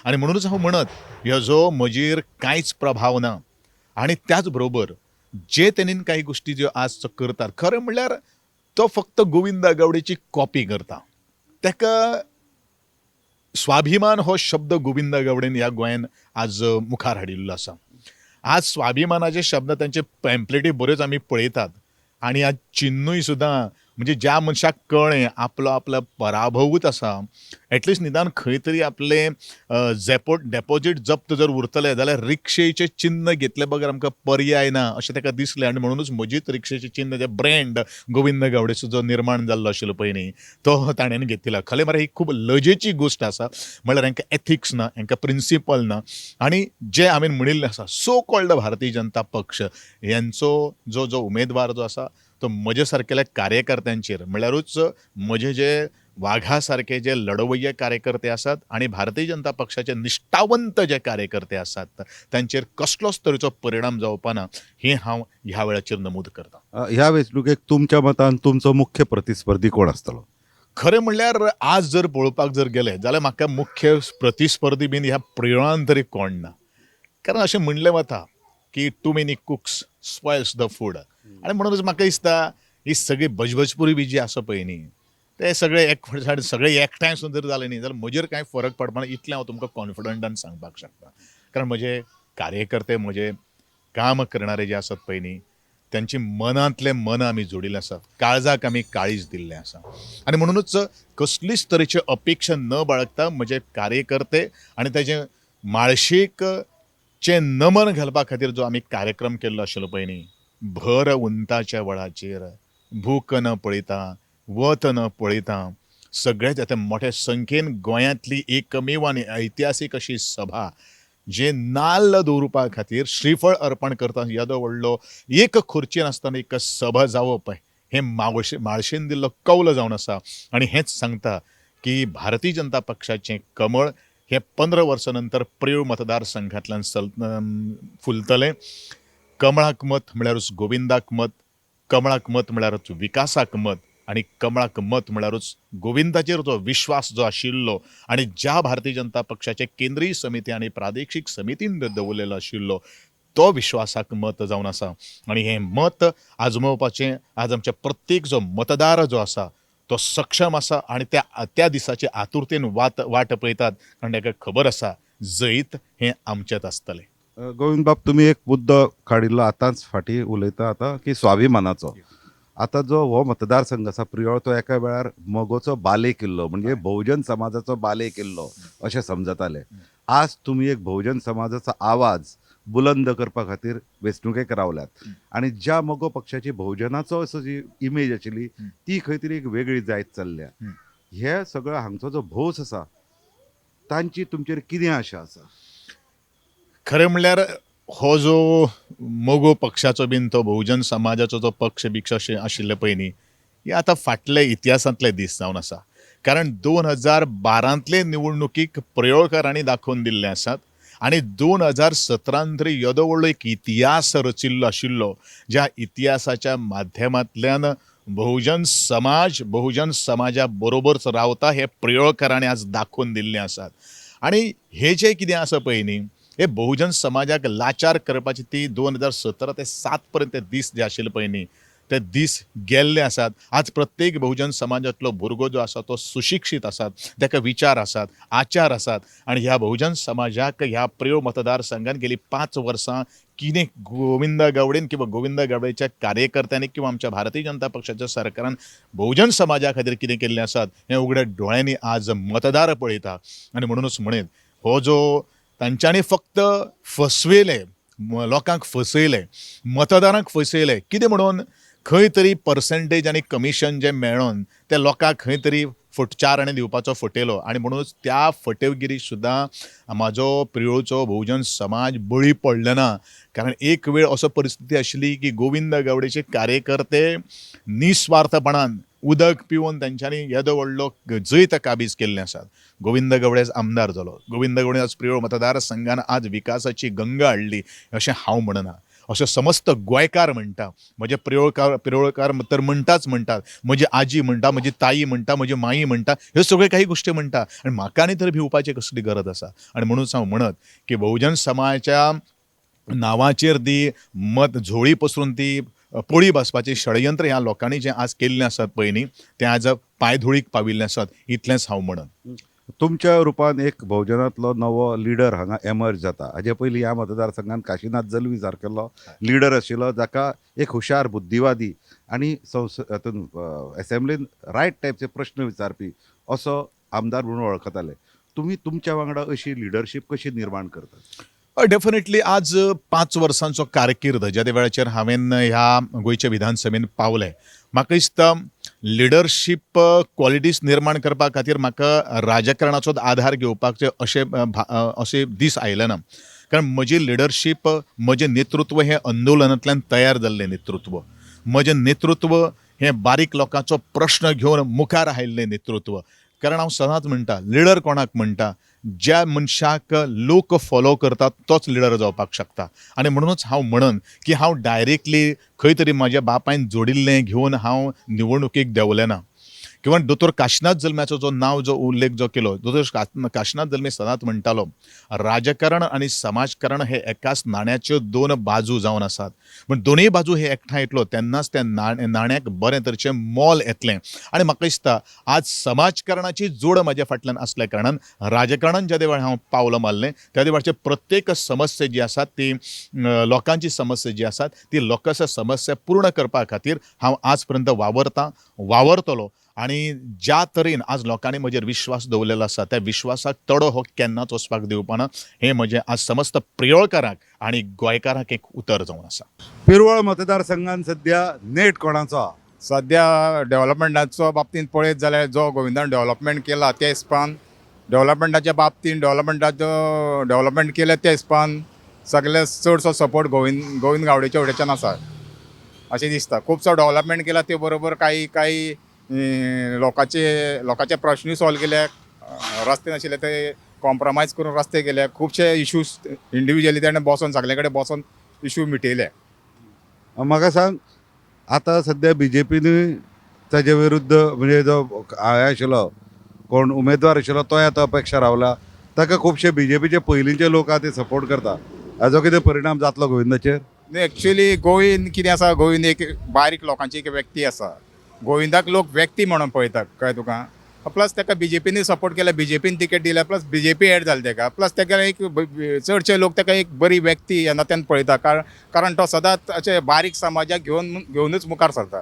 [SPEAKER 20] आनी म्हणूनच हांव म्हणत ह्यो म्हजेर कांयच प्रभाव ना. आनी त्याच बरोबर जे तेणीन कांय गोश्टी ज्यो आज करतात, खरें म्हणल्यार तो फक्त गोविंद गावडेची कॉपी करता. ताका स्वाभिमान हो शब्द गोविंद गावडेन ह्या गोंयान आज मुखार हाडिल्लो आसा. आज स्वाभिमानाचे शब्द तांचे पॅम्पलेटी बऱ्योच आमी पळयतात आनी आज चिन्नूय सुद्दां म्हणजे ज्या मनशाक कळ्ळें आपलो आपलो पराभवूच आसा, एटलिस्ट निदान खंय तरी आपलें डेपोजीट जप्त जर उरतलें जाल्यार रिक्षेचें चिन्न घेतले बगर आमकां पर्याय ना अशें ताका दिसलें. आनी म्हणुनूच म्हजीच रिक्षेचें चिन्न जें ब्रँड गोविंद गावडेचो जो निर्माण जाल्लो आशिल्लो पळय न्ही तो ताणें घेतिल्लो. खरें म्हळ्यार ही खूब लजेची गोश्ट आसा, म्हळ्यार हांकां एथिक्स ना, हांकां प्रिंसिपल ना. आनी जें हांवें म्हणिल्लें आसा सो कॉल्ड भारतीय जनता पक्ष हेंचो जो जो उमेदवार जो आसा तो म्हजे सारकेल्या कार्यकर्त्यांचेर म्हणल्यारूच म्हजे जे वाघा सारके जे लढवय्ये कार्यकर्ते आसात आनी भारतीय जनता पक्षाचे निश्ठावंत जे कार्यकर्ते आसात तांचेर कसलोच तरेचो परिणाम जावपा ना हें हांव ह्या वेळाचेर नमूद करता.
[SPEAKER 1] ह्या वेंचणुकेक तुमच्या मतान तुमचो मुख्य प्रतिस्पर्धी कोण आसतलो?
[SPEAKER 20] खरें म्हणल्यार आज जर पळोवपाक जर गेले जाल्यार म्हाका मुख्य प्रतिस्पर्धी बीन ह्या प्रयोगान तरी कोण ना, कारण अशें म्हणलें वता की too many cooks spoils the food. आनी म्हणूनच म्हाका दिसता ही सगळी बजबजपुरी बी जी आसा पळय न्ही ते सगळे एक सगळे एकठांय सुद्दां जर जाले न्ही जाल्यार म्हजेर कांय फरक पडपा ना इतलें हांव तुमकां कॉन्फिडंटान सांगपाक शकता. कारण म्हजे कार्यकर्ते म्हजे काम करणारे जे आसात पळय न्ही त्यांची मनांतले मन आमी जोडिल्लें आसात, काळजाक आमी काळीज दिल्लें आसा. आनी म्हणुनूच कसलीच तरेची अपेक्षा न बाळगता म्हजे कार्यकर्ते आनी ताजे माळशेक चें नमन घालपा खातीर जो आमी कार्यक्रम केल्लो आशिल्लो पळय न्ही, भर उंताच्या वळाचेर भूक न पळयता वत न पळयता सगळेच आतां मोठ्या संख्येन गोंयांतली एकमेव आनी ऐतिहासीक अशी सभा जे नाल्ल दवरुपा खातीर श्रीफळ अर्पण करता येदो व्हडलो एक खुर्ची नासतना एक सभा जावप हें माळशेन दिल्लो कौल जावन आसा. आनी हेंच सांगता की भारतीय जनता पक्षाचें कमळ हें 15 वर्सां नंतर प्रेयोळ मतदारसंघांतल्यान फुलतलें. कमळाक मत म्हळ्यारूच गोविंदाक मत, कमळाक मत म्हळ्यारूच विकासाक मत आनी कमळाक मत म्हळ्यारूच गोविंदाचेर जो विश्वास जो आशिल्लो आनी ज्या भारतीय जनता पक्षाचे केंद्रीय समिती आनी प्रादेशीक समितीन दवरलेलो आशिल्लो तो विश्वासाक मत जावन आसा. आनी हें मत आजमोवपाचें आज आमच्या प्रत्येक जो मतदार जो आसा तो सक्षम आसा आनी त्या दिसाचे आतुरतेन वाट पळयतात, कारण ताका खबर आसा जैत हें आमचेंच आसतलें.
[SPEAKER 1] गोविंद बाब, तुमी एक मुद्दो काडिल्लो आतांच फाटीं उलयता आतां की स्वाभिमानाचो. आतां जो हो मतदारसंघ आसा प्रियोळ तो एका वेळार मगोचो बाले किल्लो म्हणजे बहुजन समाजाचो बाले किल्लो अशें समजताले. आज तुमी एक बहुजन समाजाचो आवाज बुलंद करपा खातीर वेंचणुकेक रावल्यात आनी ज्या मगो पक्षाची बहुजनाचो असो जी इमेज आशिल्ली ती खंय तरी एक वेगळी जायत चल्ल्या. हे सगळो हांगचो जो भौस आसा तांची तुमचेर कितें आशा आसा?
[SPEAKER 20] खरें म्हणल्यार हो जो मगो पक्षाचो बीन तो बहुजन समाजाचो जो पक्ष बिक्ष अशें आशिल्ले पळय न्ही हे आतां फाटले इतिहासांतले दीस जावन आसा. कारण 2012 निवडणुकीक प्रियोळकारांनी दाखोवन दिल्ले आसात आनी 2017 तरी येदो व्हडलो एक इतिहास रचिल्लो आशिल्लो ज्या इतिहासाच्या माध्यमांतल्यान बहुजन समाज बहुजन समाजा बरोबरच रावता हे प्रियोळकरांनी आज दाखोवन दिल्लें आसात. आनी हे जे कितें आसा पळय न्ही, हे बहुजन समाजाक लाचार करपाची ती 2017 ते 7 पर्यंत ते दीस जे आशिल्ले पळय न्ही, ते दीस गेल्ले आसात. आज प्रत्येक बहुजन समाजांतलो भुरगो जो आसा तो सुशिक्षीत आसात, ताका विचार आसात, आचार आसात. आनी ह्या बहुजन समाजाक ह्या प्रियोळ मतदारसंघान गेली 5 वर्सां कितें गोविंद गावडेन किंवा गोविंद गावडेच्या कार्यकर्त्यांनी किंवा आमच्या भारतीय जनता पक्षाच्या सरकारान बहुजन समाजा खातीर कितें केल्लें आसात हें उगड्या दोळ्यांनी आज मतदार पळयता. आनी म्हणूनच म्हणेन हो जो तांच्यांनी फक्त फसयले, लोकांक फसयले, मतदारांक फसयले, कितें म्हणून खंय तरी पर्संटेज आनी कमिशन जें मेळोन ते लोकांक खंय तरी 4 आणे दिवपाचो फटयलो. आनी म्हणूनच त्या फटवगिरी सुद्दां म्हाजो प्रियोळचो बहुजन समाज बळी पडलो ना. कारण एक वेळ असो परिस्थिती आशिल्ली की गोविंद गावडेचे कार्यकर्ते निस्वार्थपणान उदक पिवन तांच्यांनी येदो व्हडलो जैत काबीज केल्ले आसात. गोविंद गावडे आज आमदार जालो, गोविंद गावडे आज प्रियोळ मतदारसंघान आज विकासाची गंगा हाडली अशें हांव म्हणना, अशें समस्त गोंयकार म्हणटा. म्हजे प्रियोळकार तर म्हणटाच म्हणटात, म्हजी आजी म्हणटा, म्हजी ताई म्हणटा, म्हजी माई म्हणटा, ह्यो सगळ्यो काही गोश्टी म्हणटा. आनी म्हाका न्ही तर भिवपाची कसली गरज आसा. आनी म्हणूनच हांव म्हणत की बहुजन समाजाच्या नांवाचेर ती मत झोळी पसरून ती पोळी बसपाचें षडयंत्र ह्या लोकांनी जें आज केल्लें आसात पळय न्ही, तें आज पांयधुळीक पाविल्लें आसात, इतलेंच हांव म्हणन.
[SPEAKER 1] तुमच्या रुपान एक बहुजनांतलो नवो लिडर हांगा एमर्ज जाता. हाजे पयलीं ह्या मतदारसंघात काशीनाथ जल्मी सारकेलो लिडर आशिल्लो, जाका एक हुशार बुद्धिवादी आनी हातून एसेंब्लीन रायट टायपचे प्रश्न विचारपी असो आमदार म्हणून वळखताले. तुमी तुमच्या वांगडा अशी लिडरशीप कशी निर्माण करतात?
[SPEAKER 20] डेफिनेटली आज 5 वर्सांचो कारकीर्द ज्या त्या वेळाचेर हांवें ह्या गोंयच्या विधानसभेन पावलें, म्हाका दिसता लिडरशीप क्वॉलिटीज निर्माण करपा खातीर म्हाका राजकारणाचो आधार घेवपाचे अशें अशे दीस आयले ना. कारण म्हजी लिडरशीप, म्हजें नेतृत्व हें आंदोलनांतल्यान तयार जाल्लें नेतृत्व, म्हजें नेतृत्व हें बारीक लोकांचो प्रश्न घेवन मुखार आयिल्लें नेतृत्व. कारण हांव सदांच म्हणटा, लिडर कोणाक म्हणटा, ज्या मनशाक लोक फॉलो करतात तोच लिडर जावपाक शकता. आनी म्हणूनच हांव म्हणन की हांव डायरेक्टली खंय तरी म्हाज्या बापायन जोडिल्लें घेवन हांव निवडणुकेक देंवलें ना. किंवा दोतोर काशीनाथ जल्म्याचो जो नांव जो उल्लेख जो केलो, दोतोर काशीनाथ जल्मी सदांच म्हणटालो, राजकारण आनी समाजकारण हे एकाच नाण्याच्यो 2 बाजू जावन आसात, पूण दोनूय बाजू हे एकठांय येतलो तेन्नाच त्या नाण्याक बरें तरेचें मोल येतलें. आनी म्हाका दिसता आज समाजकारणाची जोड म्हाज्या फाटल्यान आसल्या कारणान राजकारणान ज्या वेळार हांव पावलां मारलें त्या वेळाचे प्रत्येक समस्या जी आसात ती लोकांची समस्या जी आसात ती लोकांच्या समस्या पूर्ण करपा खातीर हांव आज पर्यंत वावरतां, वावरतलो. आनी ज्या तरेन आज लोकांनी म्हजेर विश्वास दवरलेलो आसा त्या विश्वासाक तडो हो केन्नाच वचपाक दिवपाना, हें म्हजें आज समस्त प्रियोळकारांक आनी गोंयकारांक एक उतर जावन आसा.
[SPEAKER 1] पिरवळ मतदारसंघान सद्या नेट कोणाचो?
[SPEAKER 21] सद्या डेव्हलपमेंटाचो बाबतींत पळयत जाल्यार जो गोविंदान डेव्हलपमेंट केला त्या हिसपान, डेव्हलपमेंटाच्या बाबतींत डेव्हलपमेंटाचो डेव्हलपमेंट केलें त्या हिसपान सगळे चडसो सपोर्ट गोविंद गावडेच्या वटेच्यान आसा अशें दिसता. खुबसो डेव्हलपमेंट केला ते बरोबर काही काही लोकांचे प्रश्नूय सॉल्व केले, रस्ते नाशिल्ले ते कॉम्प्रोमायज करून रस्ते केले, खुबशे इश्यूज इंडिविज्युअली ताणें बसोन सगळे कडेन बसोन इश्यू मिटयले.
[SPEAKER 1] म्हाका सांग, आतां सद्या बीजेपीनूय ताजे विरुद्ध म्हणजे जो हे आशिल्लो कोण उमेदवार आशिल्लो तोय आतां अपेक्षा रावला, ताका खुबशे बीजेपीचे पयलींचे लोक आहा ते सपोर्ट करता, हाजो कितें परिणाम जातलो गोविंदाचेर?
[SPEAKER 21] एक्चुअली गोविंद कितें आसा, गोविंद एक बारीक लोकांची एक व्यक्ती आसा. गोविंदाक लोक व्यक्ती म्हणून पळयतात, कळ्ळें तुका. प्लस ताका बीजेपीनूय सपोर्ट केला, बीजेपीन तिकेट दिल्या, प्लस बीजेपी एड जालें ताका, प्लस ताका एक चडशे लोक ताका एक बरी व्यक्ती ह्या नात्यान पळयता, कारण तो सदांच अशें बारीक समाजाक घेवनूच मुखार सरता.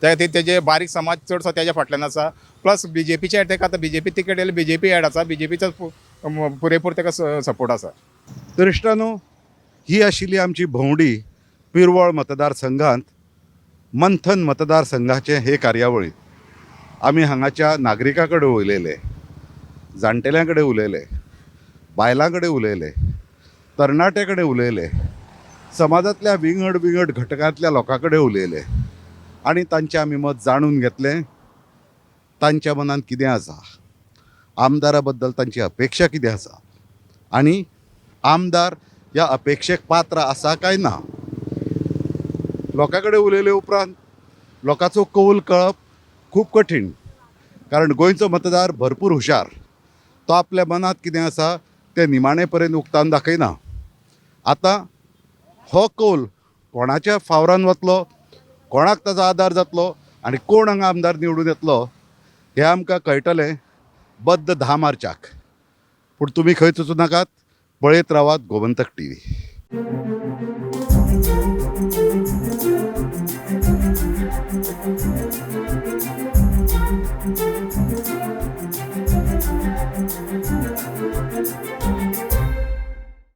[SPEAKER 21] त्या खातीर तेजे बारीक समाज चडसो तेज्या फाटल्यान आसा. प्लस बीजेपीचे एड ताका आतां बीजेपी तिकेट दिल्या, बीजेपी एड आसा, बीजेपीचो पुरेपूर ताका सपोर्ट आसा.
[SPEAKER 1] तर इश्टांनो, ही आशिल्ली आमची भोंवडी पिरवळ मतदारसंघांत मंथन मतदारसंघाचे हे कार्यावळींत. आमी हांगाच्या नागरिकां कडेन उलयले, जाणटेल्यां कडेन उलयले, बायलां कडेन उलयले, तरणाट्यां कडेन उलयले, समाजांतल्या विंगड विंगड घटकांतल्या लोकां कडेन उलयले आनी तांचें आमी मत जाणून घेतलें. तांच्या मनांत कितें आसा, आमदारा बद्दल तांची अपेक्षा कितें आसा आनी आमदार ह्या अपेक्षेक पात्र आसा काय ना. लोकां कडेन उलयले उपरांत लोकांचो कौल कळप खूब कठीण, कारण गोंयचो मतदार भरपूर हुशार. तो आपल्या मनांत कितें आसा तें निमाणे पर्यंत उक्तावन दाखयना. आतां हो कौल कोणाच्या फावरान वतलो, कोणाक ताजो आदार जातलो आनी कोण हांगा आमदार निवडून येतलो हें आमकां कळटलें बद्द 10 मार्चाक. पूण तुमी खंयच वचूं नाकात, पळयत रावात गोमंतक टीव्ही.